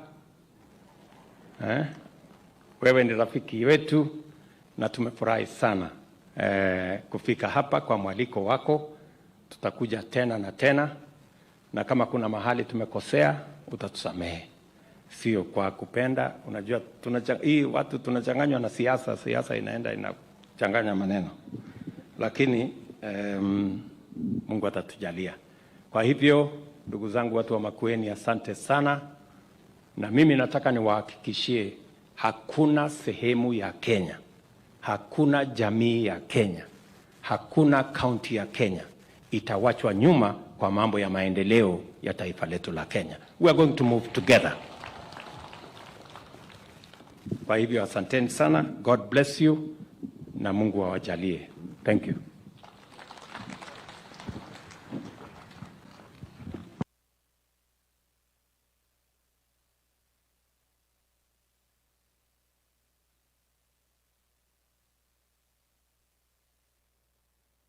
wewe ni rafiki wetu na tumefurahi sana kufika hapa kwa mwaliko wako. Tutakuja tena na tena, na kama kuna mahali tumekosea utatusamehe, sio kwa kupenda. Unajua hii watu tunachanganywa na siasa, siasa inaenda inachanganya maneno, lakini Mungu atatujalia. Kwa hivyo ndugu zangu watu wa Makueni, asante sana, na mimi nataka niwahakikishie hakuna sehemu ya Kenya, hakuna jamii ya Kenya, hakuna kaunti ya Kenya itawachwa nyuma kwa mambo ya maendeleo ya taifa letu la Kenya. We are going to move together. Kwa hivyo asanteni sana. God bless you na Mungu awajalie. Thank you.